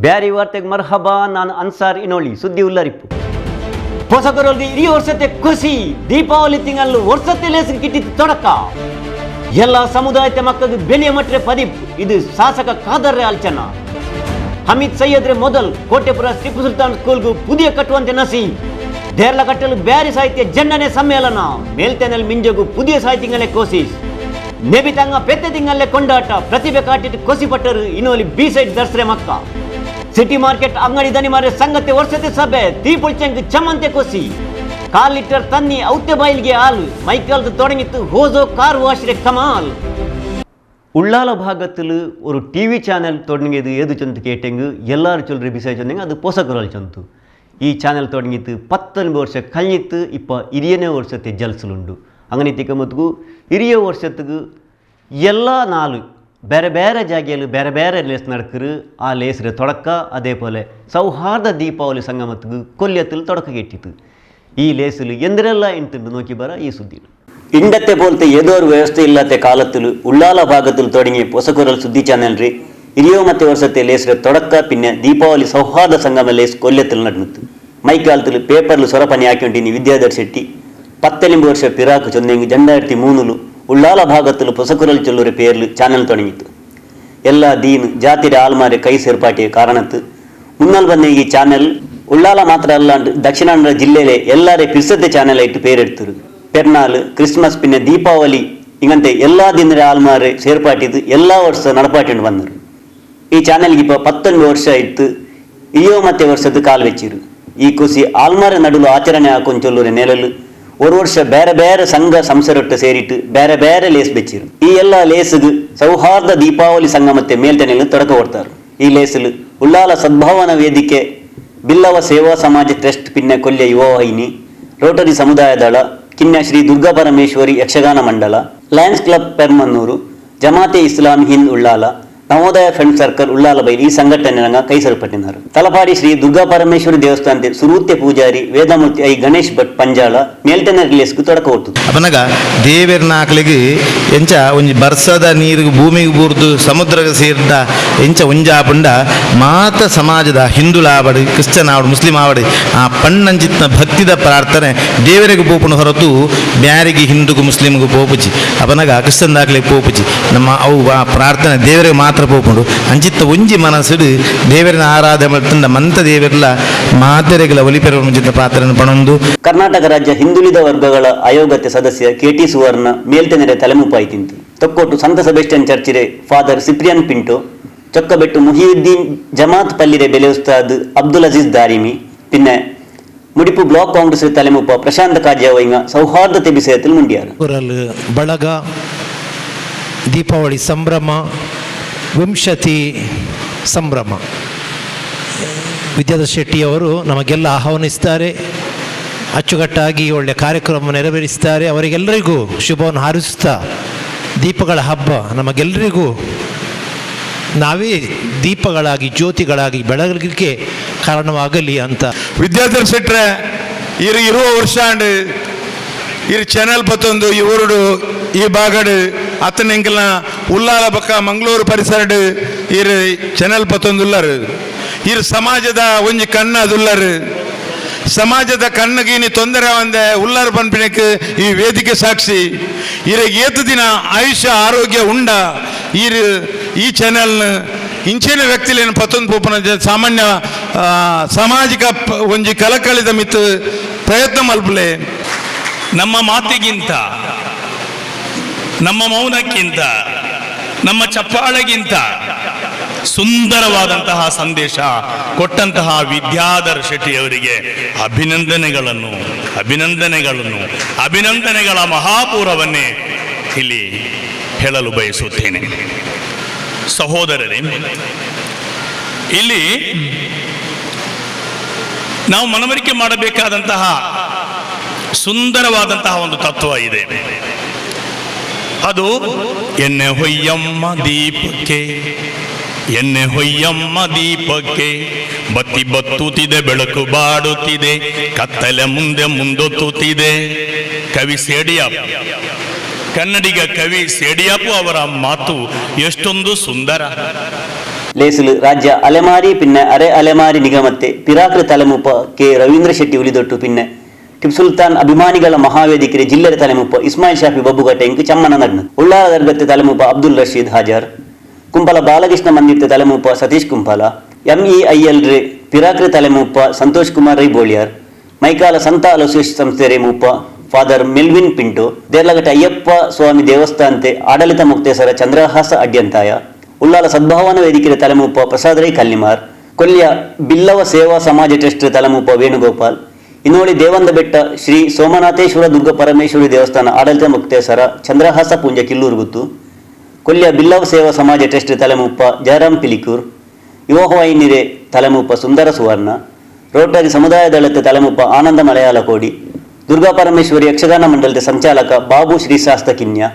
ಬ್ಯಾರಿ ವಾರ್ತೆಗ್ ಮರ್ಹಬಾ. ನಾನು ಅನ್ಸಾರ್ ಇನೋಳಿ. ಸುದ್ದಿ ಉಲ್ಲರಿಪ್ಪು. ಹೊಸಗರೊಲ್ಗೆ ಇಡೀ ವರ್ಷತೆ ಖುಷಿ. ದೀಪಾವಳಿ ತಿಂಗಳು ವರ್ಷತೆ ಲೇಸ್ ಕಿಟ್ಟಿತ್ತು ತೊಡಕ. ಎಲ್ಲ ಸಮುದಾಯದ ಮಕ್ಕಳಿಗೆ ಬೆಲೆಯ ಮಟ್ರೆ ಪದೀಪ್. ಇದು ಶಾಸಕ ಖಾದರ್ರೆ ಆಲ್ಚನ. ಹಮೀದ್ ಸೈಯದ್ರೆ ಮೊದಲ್ ಕೋಟೆಪುರ ಟಿಪ್ಪು ಸುಲ್ತಾನ್ ಸ್ಕೂಲ್ಗೂ ಪುದಿಯ ಕಟ್ಟುವಂತೆ ನಸಿ. ದೇರ್ಲ ಕಟ್ಟಲು ಬ್ಯಾರಿ ಸಾಹಿತ್ಯ ಜನ್ನನೆ ಸಮ್ಮೇಳನ. ಮೇಲ್ತೆನಲ್ಲಿ ಮಿಂಜಗು ಪುದಿಯ ಸಾಹಿತ್ಯಗಳೇ ಕೋಸಿಸ್. ನೆಬಿತಂಗ ಪೆತ್ತೆ ತಿಂಗಳಲ್ಲೇ ಕೊಂಡಾಟ. ಪ್ರತಿಭೆ ಕಾಟಿಟ್ಟು ಕೊಸಿ ಪಟ್ಟರು ಇನ್ನೊಲಿ ಬಿ ಸೈಡ್ ದರ್ಸ್ರೆ ಮಕ್ಕ. ಸಿಟಿ ಮಾರ್ಕೆಟ್ ಅಂಗಡಿ ದನಿ ಮಾರೆ ಸಂಗತಿ ವರ್ಷತೆ ಸಭೆ. ತೀಪುಳ್ಚಂಗ್ ಚಮಂತೆ ಕೊಸಿ. ಕಾಲ್ ಲೀಟರ್ ತನ್ನಿ ಔತೆ ಬಾಯಿಲ್ಗೆ ಹಾಲು. ಮೈಕಲ್ದು ತೊಡಗಿತ್ತು ಹೋಜೋ ಕಾರ್ ವಾಶ್ರೆ ಕಮಾಲ್. ಉಳ್ಳಾಲ ಭಾಗത്തിൽ ഒരു ಟಿ ವಿ ಚಾನೆಲ್ തുടങ്ങിയത് ഏത് ചൊന്ത് കേട്ടെങ്കിൽ എല്ലാവരും ചൊല്ലി ബിസായി ചൊന്നെങ്കിൽ അത് പൊസക്കുറൽ ചൊന്തു. ഈ ചാനൽ തുടങ്ങിയിട്ട് 19 ವರ್ಷ കഴിഞ്ഞിട്ട് ഇപ്പോൾ 20 ವರ್ಷത്തെ ಜಲ್ಸಲುಂಡು. അങ്ങനെ ತಿಕ್ಕಮತ್ಗೂ 20 ವರ್ಷತ್ತಿಗೆ ಎಲ್ಲ ನಾಲು ಬೇರೆ ಬೇರೆ ಜಾಗೆಯಲ್ಲಿ ಬೇರೆ ಬೇರೆ ಲೇಸ್ ನಡ್ಕರು. ಆ ಲೇಸ್ರೆ ತೊಡಕ അതേപോലെ ಸೌಹಾರ್ದ ದೀಪಾವಳಿ ಸಂಗಮತ್ತಿಗೆ ಕೊಲ್ಯത്തിൽ ತೊಡಕ ಕೆಟ್ಟಿತ್ತು. ಈ ಲೇಸಲು ಎಂದರೆಲ್ಲ ಇಂಟುಂಡು നോക്കി ಬರ ಈ ಸುದ್ದಿ. ಇಂಡത്തെ പോലത്തെ ഏതോ ഒരു വ്യവസ്ഥ ഇല്ലാത്ത കാലത്തിൽ ഉള്ളാല ഭാഗത്തിൽ തുടങ്ങിയ പൊസക്കുറൽ സുದ್ದಿ ಚಾನೆಲ್ ರೀ 20 ವರ್ಷത്തെ ಲೇಸ್ರೆ ತೊಡಕ പിന്നെ ದೀಪಾವಳಿ ಸೌಹಾರ್ದ ಸಂಗಮ ಲೇಸ್ ಕೊಲ್ಯത്തിൽ നടന്നിತ್ತು. ಮೈಕಾಲത്തിൽ പേപ്പറിൽ ಸೊರಪಣಿ ಹಾಕಿಕೊಂಡಿನಿ ವಿದ್ಯಾಧರ್ ಶೆಟ್ಟಿ 19 ವರ್ಷ ಪಿರಾಕು ಚೊಂದೆಂಗ್ 2003 ಉಳ್ಳಾಲ ಭಾಗത്തിൽ പൊസക്കുറൽ ചൊല്ലൂരെ പേരിൽ ಚಾನೆಲ್ തുടങ്ങിತ್ತು. ಎಲ್ಲ ದೀನ್ ಜಾತಿರ ಆಲ್ಮಾರೆ ಕೈ ಸೇರ್ಪಾಟಿಯ ಕಾರಣತ್ತು ಮುನ್നാൽ ಬಂದ ಈ ಚಾನೆಲ್ ಉಳ್ಳಾಲ ಮಾತ್ರ ಅಲ್ಲಾಂಡ್ ದಕ್ಷಿಣ ಕನ್ನಡ ಜಿಲ್ಲೆಯಲ್ಲೇ ಎಲ್ಲರೇ ಪಿರ್ಸದ್ದೆ ಚಾನೆಲ್ ಇಟ್ಟು പേരെടുത്തರು. ಪೆರ್ನಾಲ್ ಕ್ರಿಸ್ಮಸ್ പിന്നെ ದೀಪಾವಳಿ ಇಂಗಂತೆ ಎಲ್ಲ ದಿನದ ಆಲ್ಮಾರೆ ಸೇರ್ಪಾಟಿದ್ದು ಎಲ್ಲ ವರ್ಷ ನಡಪಾಟಿಂಡು ಬಂದರು. ಈ ಚಾನೆಲ್ಗೆ ಇಪ್ಪ 19 ವರ್ಷ ಇತ್ತು. 20 ವರ್ಷದ ಕಾಲು ವೆಚ್ಚಿರು. ಈ ಖುಷಿ ಆಲ್ಮಾರೆ ನಡುಲು ಆಚರಣೆ ಹಾಕೊಂಡು ಚೊಲ್ಲೂರೆ ನೆಲಲು ഒരു ವರ್ಷ ಬೇರೆ ಬೇರೆ ಸಂಘ ಸಂಸ್ಥೆರೊಟ್ಟು ಸೇರಿಟ್ಟು ಬೇರೆ ಬೇರೆ ಲೇಸ್ ಬೆಚ್ಚಿರು. ಈ ಎಲ್ಲ ಲೇಸ್ಗೆ ಸೌಹಾರ್ದ ದೀಪಾವಳಿ ಸಂಗಮತ್ತೆ ಮೇಲ್ತನೆಯಲ್ಲಿ ತೊಡಕ ಕೊಡ್ತಾರೆ. ಈ ಲೇಸಲು ಉಳ್ಳಾಲ ಸದ್ಭಾವನಾ ವೇದಿಕೆ, ಬಿಲ್ಲವ ಸೇವಾ ಸಮಾಜ ಟ್ರಸ್ಟ್, ಪಿನ್ನೆ ಕೊಲ್ಯ ಯುವವಾಹಿನಿ, ರೋಟರಿ ಸಮುದಾಯ ದಳ, ಕಿನ್ಯ ಶ್ರೀ ದುರ್ಗಾ ಪರಮೇಶ್ವರಿ ಯಕ್ಷಗಾನ ಮಂಡಲ, Lions Club Permannur, Jamaate Islam Hind Ullal, Navodaya friend circle Ullal Bail ಈ ಸಂಘಟನೆ ಕೈ ಸಲ್ಪಟ್ಟಿನಾರು. ತಲಪಾಡಿ ಶ್ರೀ ದುರ್ಗಾ ಪರಮೇಶ್ವರಿ ದೇವಸ್ಥಾನದ ಸುರೂತ್ಯ Poojary Vedamurthy I Ganesh Bhat Panjala ಮೇಲ್ಟೆನ ರಿಲೀಸ್ಗೆ ತೊಡಕ ಹೊತ್ತು. ಅಪನಗ ದೇವೆರ್ನಾಕ್ಲಿಗೆ ಎಂಚ ಒಂಜಿ ಬರ್ಸದ ನೀರಿಗೆ ಭೂಮಿಗೆ ಬೂರ್ದು ಸಮುದ್ರಗೆ ಸೇರಿದ ಎಂಚ ಒಂಜಾಪುಂಡ ಮಾತ ಸಮಾಜದ ಹಿಂದುಲಾವಡು ಕ್ರಿಶ್ಚನ್ ಆವಡು ಮುಸ್ಲಿಂ ಆವಡು ಆ ಪಣ್ಣಂಚಿತ್ನ ಭಕ್ತಿದ ಪ್ರಾರ್ಥನೆ ದೇವರಿಗೆ ಪೋಪುನ ಹೊರತು ಬ್ಯಾರಿಗೆ ಹಿಂದೂಗು ಮುಸ್ಲಿಮ್ಗೂ ಪೋಪುಜಿ. ಅಪನಗ ಕ್ರಿಶ್ಚನ್ ದಾಖಲೆಗೆ ಪೋಪುಜಿ. ನಮ್ಮ ಅವು ಆ ಪ್ರಾರ್ಥನೆ ದೇವರಿಗೆ ಮಾತ್ರ ಪೋಪುಂಡು. ಅಂಚಿತ್ತ ಒಂಜಿ ಮನಸ್ಸುಡು ದೇವರನ್ನ ಆರಾಧನೆ ಮಲ್ತಂಡ ಮಂತ ದೇವರ್ಲ ಮಾತೆರೆಗಳ ಒಲಿಪೆರ ಮುಂಚಿತ ಪ್ರಾರ್ಥನೆ ಪಣೊಂದು. ಕರ್ನಾಟಕ ರಾಜ್ಯ ಹಿಂದುಳಿದ ವರ್ಗಗಳ ಆಯೋಗತೆ ಸದಸ್ಯ ಕೆಟಿ ಸುವರ್ಣ ಮೇಲ್ತೆನೆರೆ ತಲೆಮುಪಾಯಿ ತಿಂತು. ತೊಕ್ಕೋಟು ಸಂತ Sebastian ಚರ್ಚಿರೆ father Cyprian Pinto, ಚೊಕ್ಕಬೆಟ್ಟು Muhiyuddin Jamaat ಪಲ್ಲಿರೆ ಬೆಲೆ ಉಸ್ತಾದ್ ಅಬ್ದುಲ್ ಅಜೀಜ್ ದಾರಿಮಿ, പിന്നെ ಮುಡಿಪು ಬ್ಲಾಕ್ ಕಾಂಗ್ರೆಸ್ ತಲೆಮುಪ್ಪ ಪ್ರಶಾಂತ್ ಕಾಜ್ಯಾವೈಂಗ ಸೌಹಾರ್ದತೆ ವಿಷಯದಲ್ಲಿ ಮುಂಡಿಯಾರು. ಬಳಗ ದೀಪಾವಳಿ ಸಂಭ್ರಮ, ವಿಂಶತಿ ಸಂಭ್ರಮ. ವಿದ್ಯಾಧರ್ ಶೆಟ್ಟಿಯವರು ನಮಗೆಲ್ಲ ಆಹ್ವಾನಿಸ್ತಾರೆ, ಅಚ್ಚುಕಟ್ಟಾಗಿ ಒಳ್ಳೆಯ ಕಾರ್ಯಕ್ರಮ ನೆರವೇರಿಸ್ತಾರೆ. ಅವರಿಗೆಲ್ಲರಿಗೂ ಶುಭವನ್ನು ಹಾರೈಸುತ್ತಾ ದೀಪಗಳ ಹಬ್ಬ ನಮಗೆಲ್ಲರಿಗೂ ನಾವೇ ದೀಪಗಳಾಗಿ ಜ್ಯೋತಿಗಳಾಗಿ ಬೆಳಗಲಿಕ್ಕೆ ಕಾರಣವಾಗಲಿ ಅಂತ. ವಿದ್ಯಾಧರ್ ಶೆಟ್ರೆ ಇರು ಇರುವ ವರ್ಷ ಅಂಡ್ ಇರು ಚಾನೆಲ್ ಪತ್ತೊಂದು ಈ ಊರುಡು ಈ ಭಾಗಡು ಅತ್ತನೆಂಕಲ್ನ ಉಲ್ಲಾಲ ಬಕ್ಕ ಮಂಗಳೂರು ಪರಿಸರಡು ಇರು ಚಾನೆಲ್ ಪತ್ತೊಂದು ಉಲ್ಲರು. ಇರು ಸಮಾಜದ ಒಂಜಿ ಕಣ್ಣು ಅದುಲ್ಲರು. ಸಮಾಜದ ಕಣ್ಣಿಗೆ ಇನಿ ತೊಂದರೆ ಒಂದೆ ಉಲ್ಲರ್ ಪನ್ಪಿನಕ್ಕೆ ಈ ವೇದಿಕೆ ಸಾಕ್ಷಿ. ಇರಗೆ ಏತು ದಿನ ಆಯುಷ್ಯ ಆರೋಗ್ಯ ಉಂಡ ಈರು ಈ ಚಾನೆಲ್ ಇಂಚಿನ ವ್ಯಕ್ತಿಲೇನು ಪತ್ತೊಂದು ಪೋಪನ ಸಾಮಾನ್ಯ ಸಾಮಾಜಿಕ ಒಂಜಿ ಕಳಕಳಿದ ಮಿತ್ತು ಪ್ರಯತ್ನ ಮಲ್ಪಲೆ. ನಮ್ಮ ಮಾತಿಗಿಂತ, ನಮ್ಮ ಮೌನಕ್ಕಿಂತ, ನಮ್ಮ ಚಪ್ಪಾಳೆಗಿಂತ ಸುಂದರವಾದಂತಹ ಸಂದೇಶ ಕೊಟ್ಟಂತಹ ವಿದ್ಯಾಧರ್ ಶೆಟ್ಟಿಯವರಿಗೆ ಅಭಿನಂದನೆಗಳನ್ನು, ಅಭಿನಂದನೆಗಳನ್ನು, ಅಭಿನಂದನೆಗಳ ಮಹಾಪೂರವನ್ನೇ ಇಲ್ಲಿ ಹೇಳಲು ಬಯಸುತ್ತೇನೆ. ಸಹೋದರರೇ, ಇಲ್ಲಿ ನಾವು ಮನವರಿಕೆ ಮಾಡಬೇಕಾದಂತಹ ಸುಂದರವಾದಂತಹ ಒಂದು ತತ್ವ ಇದೆ. ಅದು ಎಣ್ಣೆ ಹೊಯ್ಯಮ್ಮ ದೀಪಕ್ಕೆ, ಎಣ್ಣೆ ಹೊಯ್ಯಮ್ಮ ದೀಪಕ್ಕೆ, ಬತ್ತಿ ಬತ್ತುತ್ತಿದೆ ಬೆಳಕು ಬಾಡುತ್ತಿದೆ, ಕತ್ತಲೆ ಮುಂದೆ ಮುಂದೊತ್ತುತ್ತಿದೆ. ಕವಿ ಸೇಡಿಯಾಪು, ಕನ್ನಡಿಗ ಕವಿ ಸೇಡಿಯಾಪು ಅವರ ಮಾತು ಎಷ್ಟೊಂದು ಸುಂದರ. ಲೇಸುಲು ರಾಜ್ಯ ಅಲೆಮಾರಿ ಪಿನ್ನೆ ಅರೆ ಅಲೆಮಾರಿ ನಿಗಮತ್ತೆ ಪಿರಾಕ್ರ ತಲೆಮೂಪ ಕೆ ರವೀಂದ್ರ ಶೆಟ್ಟಿ ಉಲಿದೊಟ್ಟು ಪಿನ್ನೆ ಟಿಪ್ಪು ಸುಲ್ತಾನ್ ಅಭಿಮಾನಿಗಳ ಮಹಾವೇದಿಕೆ ಜಿಲ್ಲೆಯ ತಲೆಮೂಪ ಇಸ್ಮಾಯಿಲ್ ಶಾಫಿ ಬಬ್ಬುಗಟ್ಟೆ ಇಂಕ್ ಚಮ್ಮನ ನಡ್ನ ಉಳ್ಳಾಲ ದರ್ಗತ್ತೆ ತಲೆಮೂಪ ಅಬ್ದುಲ್ ರಶೀದ್ ಹಾಜರ್ ಕುಂಪಲ ಬಾಲಕೃಷ್ಣ ಮಂದಿರ್ತೆ ತಲೆಮೂಪ ಸತೀಶ್ ಕುಂಪಲ ಎಂಇಐಎಲ್ ರೇ ಪಿರಾಕ್ರ ತಲೆಮೂಪ ಸಂತೋಷ್ ಕುಮಾರ್ ರೈ ಬೋಳಿಯಾರ್ ಮೈಕಾಲ ಸಂತ ಅಲೋಸಿಯಸ್ ಸಂಸ್ಥೆ ರೇ ಮೂಪ ಫಾದರ್ ಮೆಲ್ವಿನ್ ಪಿಂಟೋ ದೇರ್ಲಘಟ್ಟ ಅಯ್ಯಪ್ಪ ಸ್ವಾಮಿ ದೇವಸ್ಥಾನತೆ ಆಡಳಿತ ಮುಕ್ತೇಸರ ಚಂದ್ರಹಾಸ ಅಡ್ಯಂತಾಯ ಉಳ್ಳಾಲ ಸದ್ಭಾವನ ವೇದಿಕೆ ತಲೆಮೂಪ ಪ್ರಸಾದ್ ರೈ ಕಲ್ಲಿಮಾರ್ ಕೊಲ್ಯ ಬಿಲ್ಲವ ಸೇವಾ ಸಮಾಜ ಟ್ರಸ್ಟ್ ತಲೆಮೂಪ ವೇಣುಗೋಪಾಲ್ ಇನ್ನೋಳಿ ದೇವಂದ ಬೆಟ್ಟ ಶ್ರೀ ಸೋಮನಾಥೇಶ್ವರ ದುರ್ಗ ಪರಮೇಶ್ವರಿ ದೇವಸ್ಥಾನ ಆಡಳಿತ ಮುಕ್ತೇಸರ ಚಂದ್ರಹಾಸ ಪೂಂಜ ಕಿಲ್ಲೂರುಗುತ್ತು ಕೊಲ್ಯ ಬಿಲ್ಲವ ಸೇವಾ ಸಮಾಜ ಟ್ರಸ್ಟ್ ತಲೆಮೂಪ ಜಯರಾಮ್ ಪಿಲಿಕೂರ್ ಯುವವಾಹಿನಿರೆ ತಲೆಮೂಪ ಸುಂದರ ಸುವರ್ಣ ರೋಟರಿ ಸಮುದಾಯ ದಳತೆ ತಲೆಮೂಪ ಆನಂದ ಮಲಯಾಳ ಕೋಡಿ ದುರ್ಗಾ ಪರಮೇಶ್ವರಿ ಯಕ್ಷಗಾನ ಮಂಡಲದ ಸಂಚಾಲಕ ಬಾಬು ಶ್ರೀಶಾಸ್ತ ಕಿನ್ಯ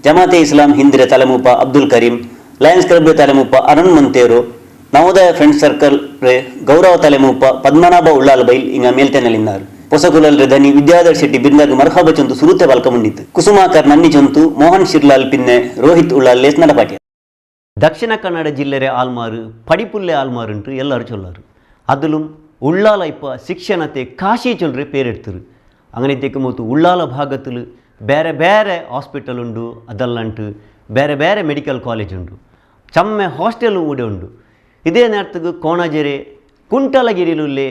ಜಮಾತೆ ಇಸ್ಲಾಂ ಹಿಂದಿರ ತಲೆಮೂಪ ಅಬ್ದುಲ್ ಕರೀಂ ಲಯನ್ಸ್ ಕ್ಲಬ್ ತಲೆಮೂಪ ಅರುಣ್ ಮಂತೇರು ನವೋದಯ ಫ್ರೆಂಡ್ಸ್ ಸರ್ಕಲ್ ರೇ ಗೌರವ ತಲೆಮೂಪ ಪದ್ಮನಾಭ ಉಳ್ಳಾಲ್ ಬೈಲ್ ಇಂಗ ಮೇಲ್ತೆನಲಿನ್ನಾರು ಪೊಸಕುಲಲ್ ಧನಿ ವಿದ್ಯಾಧರ್ ಶೆಟ್ಟಿ ಬಿಂದರ್ ಮರ್ಹಬ ಚೊಂತು ಸುರುತೆ ಬಲ್ಕ ಮುಂಡಿತ್ತು ಕುಸುಮಾಕರ್ ನನ್ನಿ ಚೊಂತು ಮೋಹನ್ ಶಿರ್ಲಾಲ್ ಪಿನ್ನೆ ರೋಹಿತ್ ಉಳ್ಳಾಲ್ ಲೇಸ್ ನಡಪಾಟ್ಯ. ದಕ್ಷಿಣ ಕನ್ನಡ ಜಿಲ್ಲೆರೆ ಆಲ್ಮಾರು ಪಡಿಪುಲ್ಲೆ ಆಲ್ಮಾರುಂಟು ಎಲ್ಲರೂ ಚೊಲ್ಲಾರು ಅದಲು ಉಳ್ಳಾಲ ಇಪ್ಪ ಶಿಕ್ಷಣತೆ ಕಾಶಿ ಚೊಲ್ರೆ ಪೇರೆಡ್ತರು ಅಂಗನೆ ತೆಕ್ಕಮೂತು ಉಳ್ಳಾಲ ಭಾಗತಲು ಬೇರೆ ಬೇರೆ ಹಾಸ್ಪಿಟಲ್ ಉಂಡು ಅದಲ್ಲಂಟು ಬೇರೆ ಬೇರೆ ಮೆಡಿಕಲ್ ಕಾಲೇಜ್ ಉಂಡು ಚಮ್ಮೆ ಹಾಸ್ಟೆಲ್ ಕೂಡ ಉಂಡು. ಇದೇ ನೇರத்துக்கு ಕೋಣಜೆರೆ ಕುಂಟಲಗಿರಿಲುಲ್ಲೆ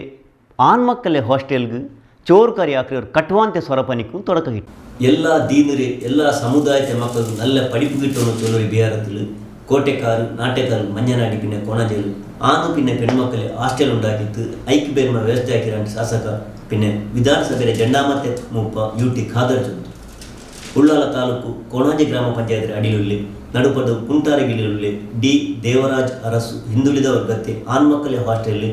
ಆನ್ಮಕ್ಕಲೆ ಹಾಸ್ಟೆಲ್ಗೆ ಚೋರ್ಕರಿ ಆಕ್ರಿಯವರು ಕಟ್ವಾಂತೆ ಸ್ವರಪನಿಕ್ಕೂ ತೊಡಕ ಹಿಟ್ಟು ಎಲ್ಲ ದೀನರೆ ಎಲ್ಲ ಸಮುದಾಯದ ಮಕ್ಕಳು ನಲ್ಲ ಪಡಿಪು ಗಿಟ್ಟೋನು ಚೊಲೋರಿ ಬಿಹಾರத்தில் ಕೋಟೆಕಾರು ನಾಟೆಕಾರು ಮಂಜನಾಡಿ ಪಿನ್ನೆ ಕೋಣಜೇರು ಆನು ಪಿನ್ನೆ ಪೆಣ್ಮಕ್ಕಲೆ ಹಾಸ್ಟೆಲ್ ಉಂಡಾಕಿತ್ತು ಐಕ್ ಬೇರ್ಮ ವ್ಯವಸ್ಥೆ ಹಾಕಿರಂಟು ಶಾಸಕ ಪಿನ್ನೆ ವಿಧಾನಸಭೆಯ ಜೆಂಡಾಮತ್ತೆ ಮೂಪ ಯು ಟಿ ಖಾದರ್ ಚೊಂತು ಉಳ್ಳಾಲ ತಾಲೂಕು ಕೋಣಾಜಿ ಗ್ರಾಮ ಪಂಚಾಯತ್ ಅಡಿಲುಳ್ಳಿ ನಡುಪದು ಕುಂಟಾರಗಿಲಿರುಳ್ಳಿ ಡಿ ದೇವರಾಜ್ ಅರಸು ಹಿಂದುಳಿದ ವರ್ಗತ್ತೆ ಆನ್ಮಕ್ಕಲೆ ಹಾಸ್ಟೆಲ್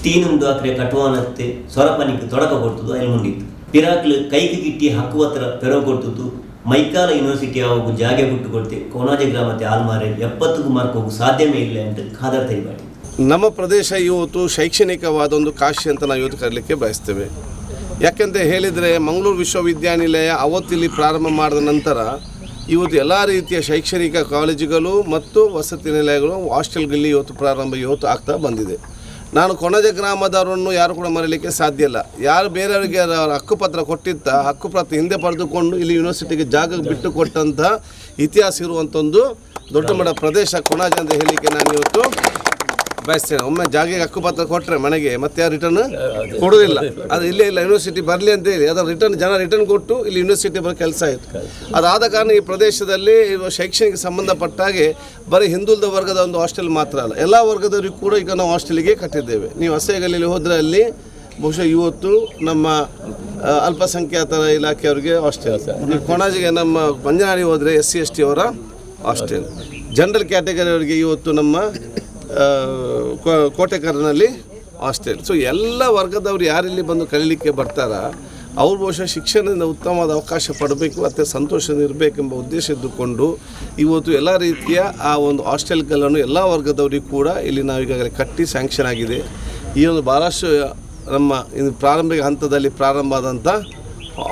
ತೀನುಂಡು ಆಕ್ರೆ ಕಟುವಾನತ್ತೆ ಸ್ವರಪನಿಗೆ ತೊಡಕ ಕೊಡ್ತದ್ದು ಅಲ್ಲಿ ಮುಂಡಿತ್ತು ಪಿರಾಕ್ಲು ಕೈಗೆ ಗಿಟ್ಟಿ ಹಕ್ಕುವತ್ರ ಪೆರವು ಕೊಡ್ತದ್ದು ಮೈಕಾಲ ಯೂನಿವರ್ಸಿಟಿ ಯಾವಾಗ ಜಾಗೆ ಬಿಟ್ಟು ಕೊಡ್ತೆ ಕೋಣಾಜಿ ಗ್ರಾಮത്തെ ಆಲ್ಮಾರೆ 70 ಮಾರ್ಕ್ ಹೋಗು ಸಾಧ್ಯವೇ ಇಲ್ಲ ಅಂತ ಖಾದರ್ ತೈಬಾಟಿ. ನಮ್ಮ ಪ್ರದೇಶ ಇವತ್ತು ಶೈಕ್ಷಣಿಕವಾದ ಒಂದು ಕಾಶಿ ಅಂತ ನಾವು ಇವತ್ತು ಕರೀಲಿಕ್ಕೆ ಬಯಸ್ತೇವೆ. ಯಾಕೆಂತ ಹೇಳಿದರೆ ಮಂಗಳೂರು ವಿಶ್ವವಿದ್ಯಾನಿಲಯ ಅವತ್ತಿಲ್ಲಿ ಪ್ರಾರಂಭ ಮಾಡಿದ ನಂತರ ಇವತ್ತು ಎಲ್ಲ ರೀತಿಯ ಶೈಕ್ಷಣಿಕ ಕಾಲೇಜುಗಳು ಮತ್ತು ವಸತಿ ನಿಲಯಗಳು ಹಾಸ್ಟೆಲ್ಗಳಲ್ಲಿ ಇವತ್ತು ಪ್ರಾರಂಭ ಇವತ್ತು ಆಗ್ತಾ ಬಂದಿದೆ. ನಾನು ಕೊಣಜ ಗ್ರಾಮದವರನ್ನು ಯಾರು ಕೂಡ ಮರೀಲಿಕ್ಕೆ ಸಾಧ್ಯ ಇಲ್ಲ. ಯಾರು ಬೇರೆಯವರಿಗೆ ಅವರ ಹಕ್ಕುಪತ್ರ ಕೊಟ್ಟಿದ್ದ ಹಕ್ಕುಪತ್ರ ಹಿಂದೆ ಪಡೆದುಕೊಂಡು ಇಲ್ಲಿ ಯೂನಿವರ್ಸಿಟಿಗೆ ಜಾಗ ಬಿಟ್ಟು ಕೊಟ್ಟಂಥ ಇತಿಹಾಸ ಇರುವಂಥೊಂದು ದೊಡ್ಡ ಮಟ್ಟ ಪ್ರದೇಶ ಕೊಣಾಜೆ ಅಂತ ಹೇಳಲಿಕ್ಕೆ ನಾನು ಇವತ್ತು ಬಯಸ್ತೇನೆ. ಒಮ್ಮೆ ಜಾಗೆಗೆ ಹಕ್ಕುಪತ್ರ ಕೊಟ್ಟರೆ ಮನೆಗೆ ಮತ್ತೆ ಯಾರು ರಿಟರ್ನ್ ಕೊಡೋದಿಲ್ಲ. ಅದು ಇಲ್ಲೇ ಇಲ್ಲ ಯೂನಿವರ್ಸಿಟಿ ಬರಲಿ ಅಂತೇಳಿ ಅದರ ರಿಟರ್ನ್ ಜನ ರಿಟರ್ನ್ ಕೊಟ್ಟು ಇಲ್ಲಿ ಯೂನಿವರ್ಸಿಟಿ ಬರೋ ಕೆಲಸ ಆಯಿತು. ಅದಾದ ಕಾರಣ ಈ ಪ್ರದೇಶದಲ್ಲಿ ಶೈಕ್ಷಣಿಕ ಸಂಬಂಧಪಟ್ಟಾಗೆ ಬರೀ ಹಿಂದುಳಿದ ವರ್ಗದ ಒಂದು ಹಾಸ್ಟೆಲ್ ಮಾತ್ರ ಅಲ್ಲ, ಎಲ್ಲ ವರ್ಗದವರಿಗೂ ಕೂಡ ಈಗ ನಾವು ಹಾಸ್ಟೆಲಿಗೆ ಕಟ್ಟಿದ್ದೇವೆ. ನೀವು ಹಸೆಗಲ್ಲಿಯಲ್ಲಿ ಹೋದರೆ ಅಲ್ಲಿ ಬಹುಶಃ ಇವತ್ತು ನಮ್ಮ ಅಲ್ಪಸಂಖ್ಯಾತರ ಇಲಾಖೆಯವರಿಗೆ ಹಾಸ್ಟೆಲ್, ನೀವು ಕೊಣಾಜಿಗೆ ನಮ್ಮ ಮಂಜನಾಡಿ ಹೋದರೆ SC ST ಅವರ hostel, general category ಅವರಿಗೆ ಇವತ್ತು ನಮ್ಮ ಕೋಟೆಕರ್ನಲ್ಲಿ ಹಾಸ್ಟೆಲ್. ಸೊ ಎಲ್ಲ ವರ್ಗದವರು ಯಾರಿಲ್ಲಿ ಬಂದು ಕಲೀಲಿಕ್ಕೆ ಬರ್ತಾರ ಅವ್ರು ಬಹುಶಃ ಶಿಕ್ಷಣದಿಂದ ಉತ್ತಮವಾದ ಅವಕಾಶ ಪಡಬೇಕು ಮತ್ತು ಸಂತೋಷದಿಂದ ಇರಬೇಕೆಂಬ ಉದ್ದೇಶ ಇದ್ದುಕೊಂಡು ಇವತ್ತು ಎಲ್ಲ ರೀತಿಯ ಆ ಒಂದು ಹಾಸ್ಟೆಲ್ಗಳನ್ನು ಎಲ್ಲ ವರ್ಗದವರಿಗೂ ಕೂಡ ಇಲ್ಲಿ ನಾವು ಈಗಾಗಲೇ ಕಟ್ಟಿ ಸ್ಯಾಂಕ್ಷನ್ ಆಗಿದೆ. ಈ ಒಂದು ಭಾಳಷ್ಟು ನಮ್ಮ ಇನ್ನು ಪ್ರಾರಂಭಿಕ ಹಂತದಲ್ಲಿ ಪ್ರಾರಂಭ ಆದಂಥ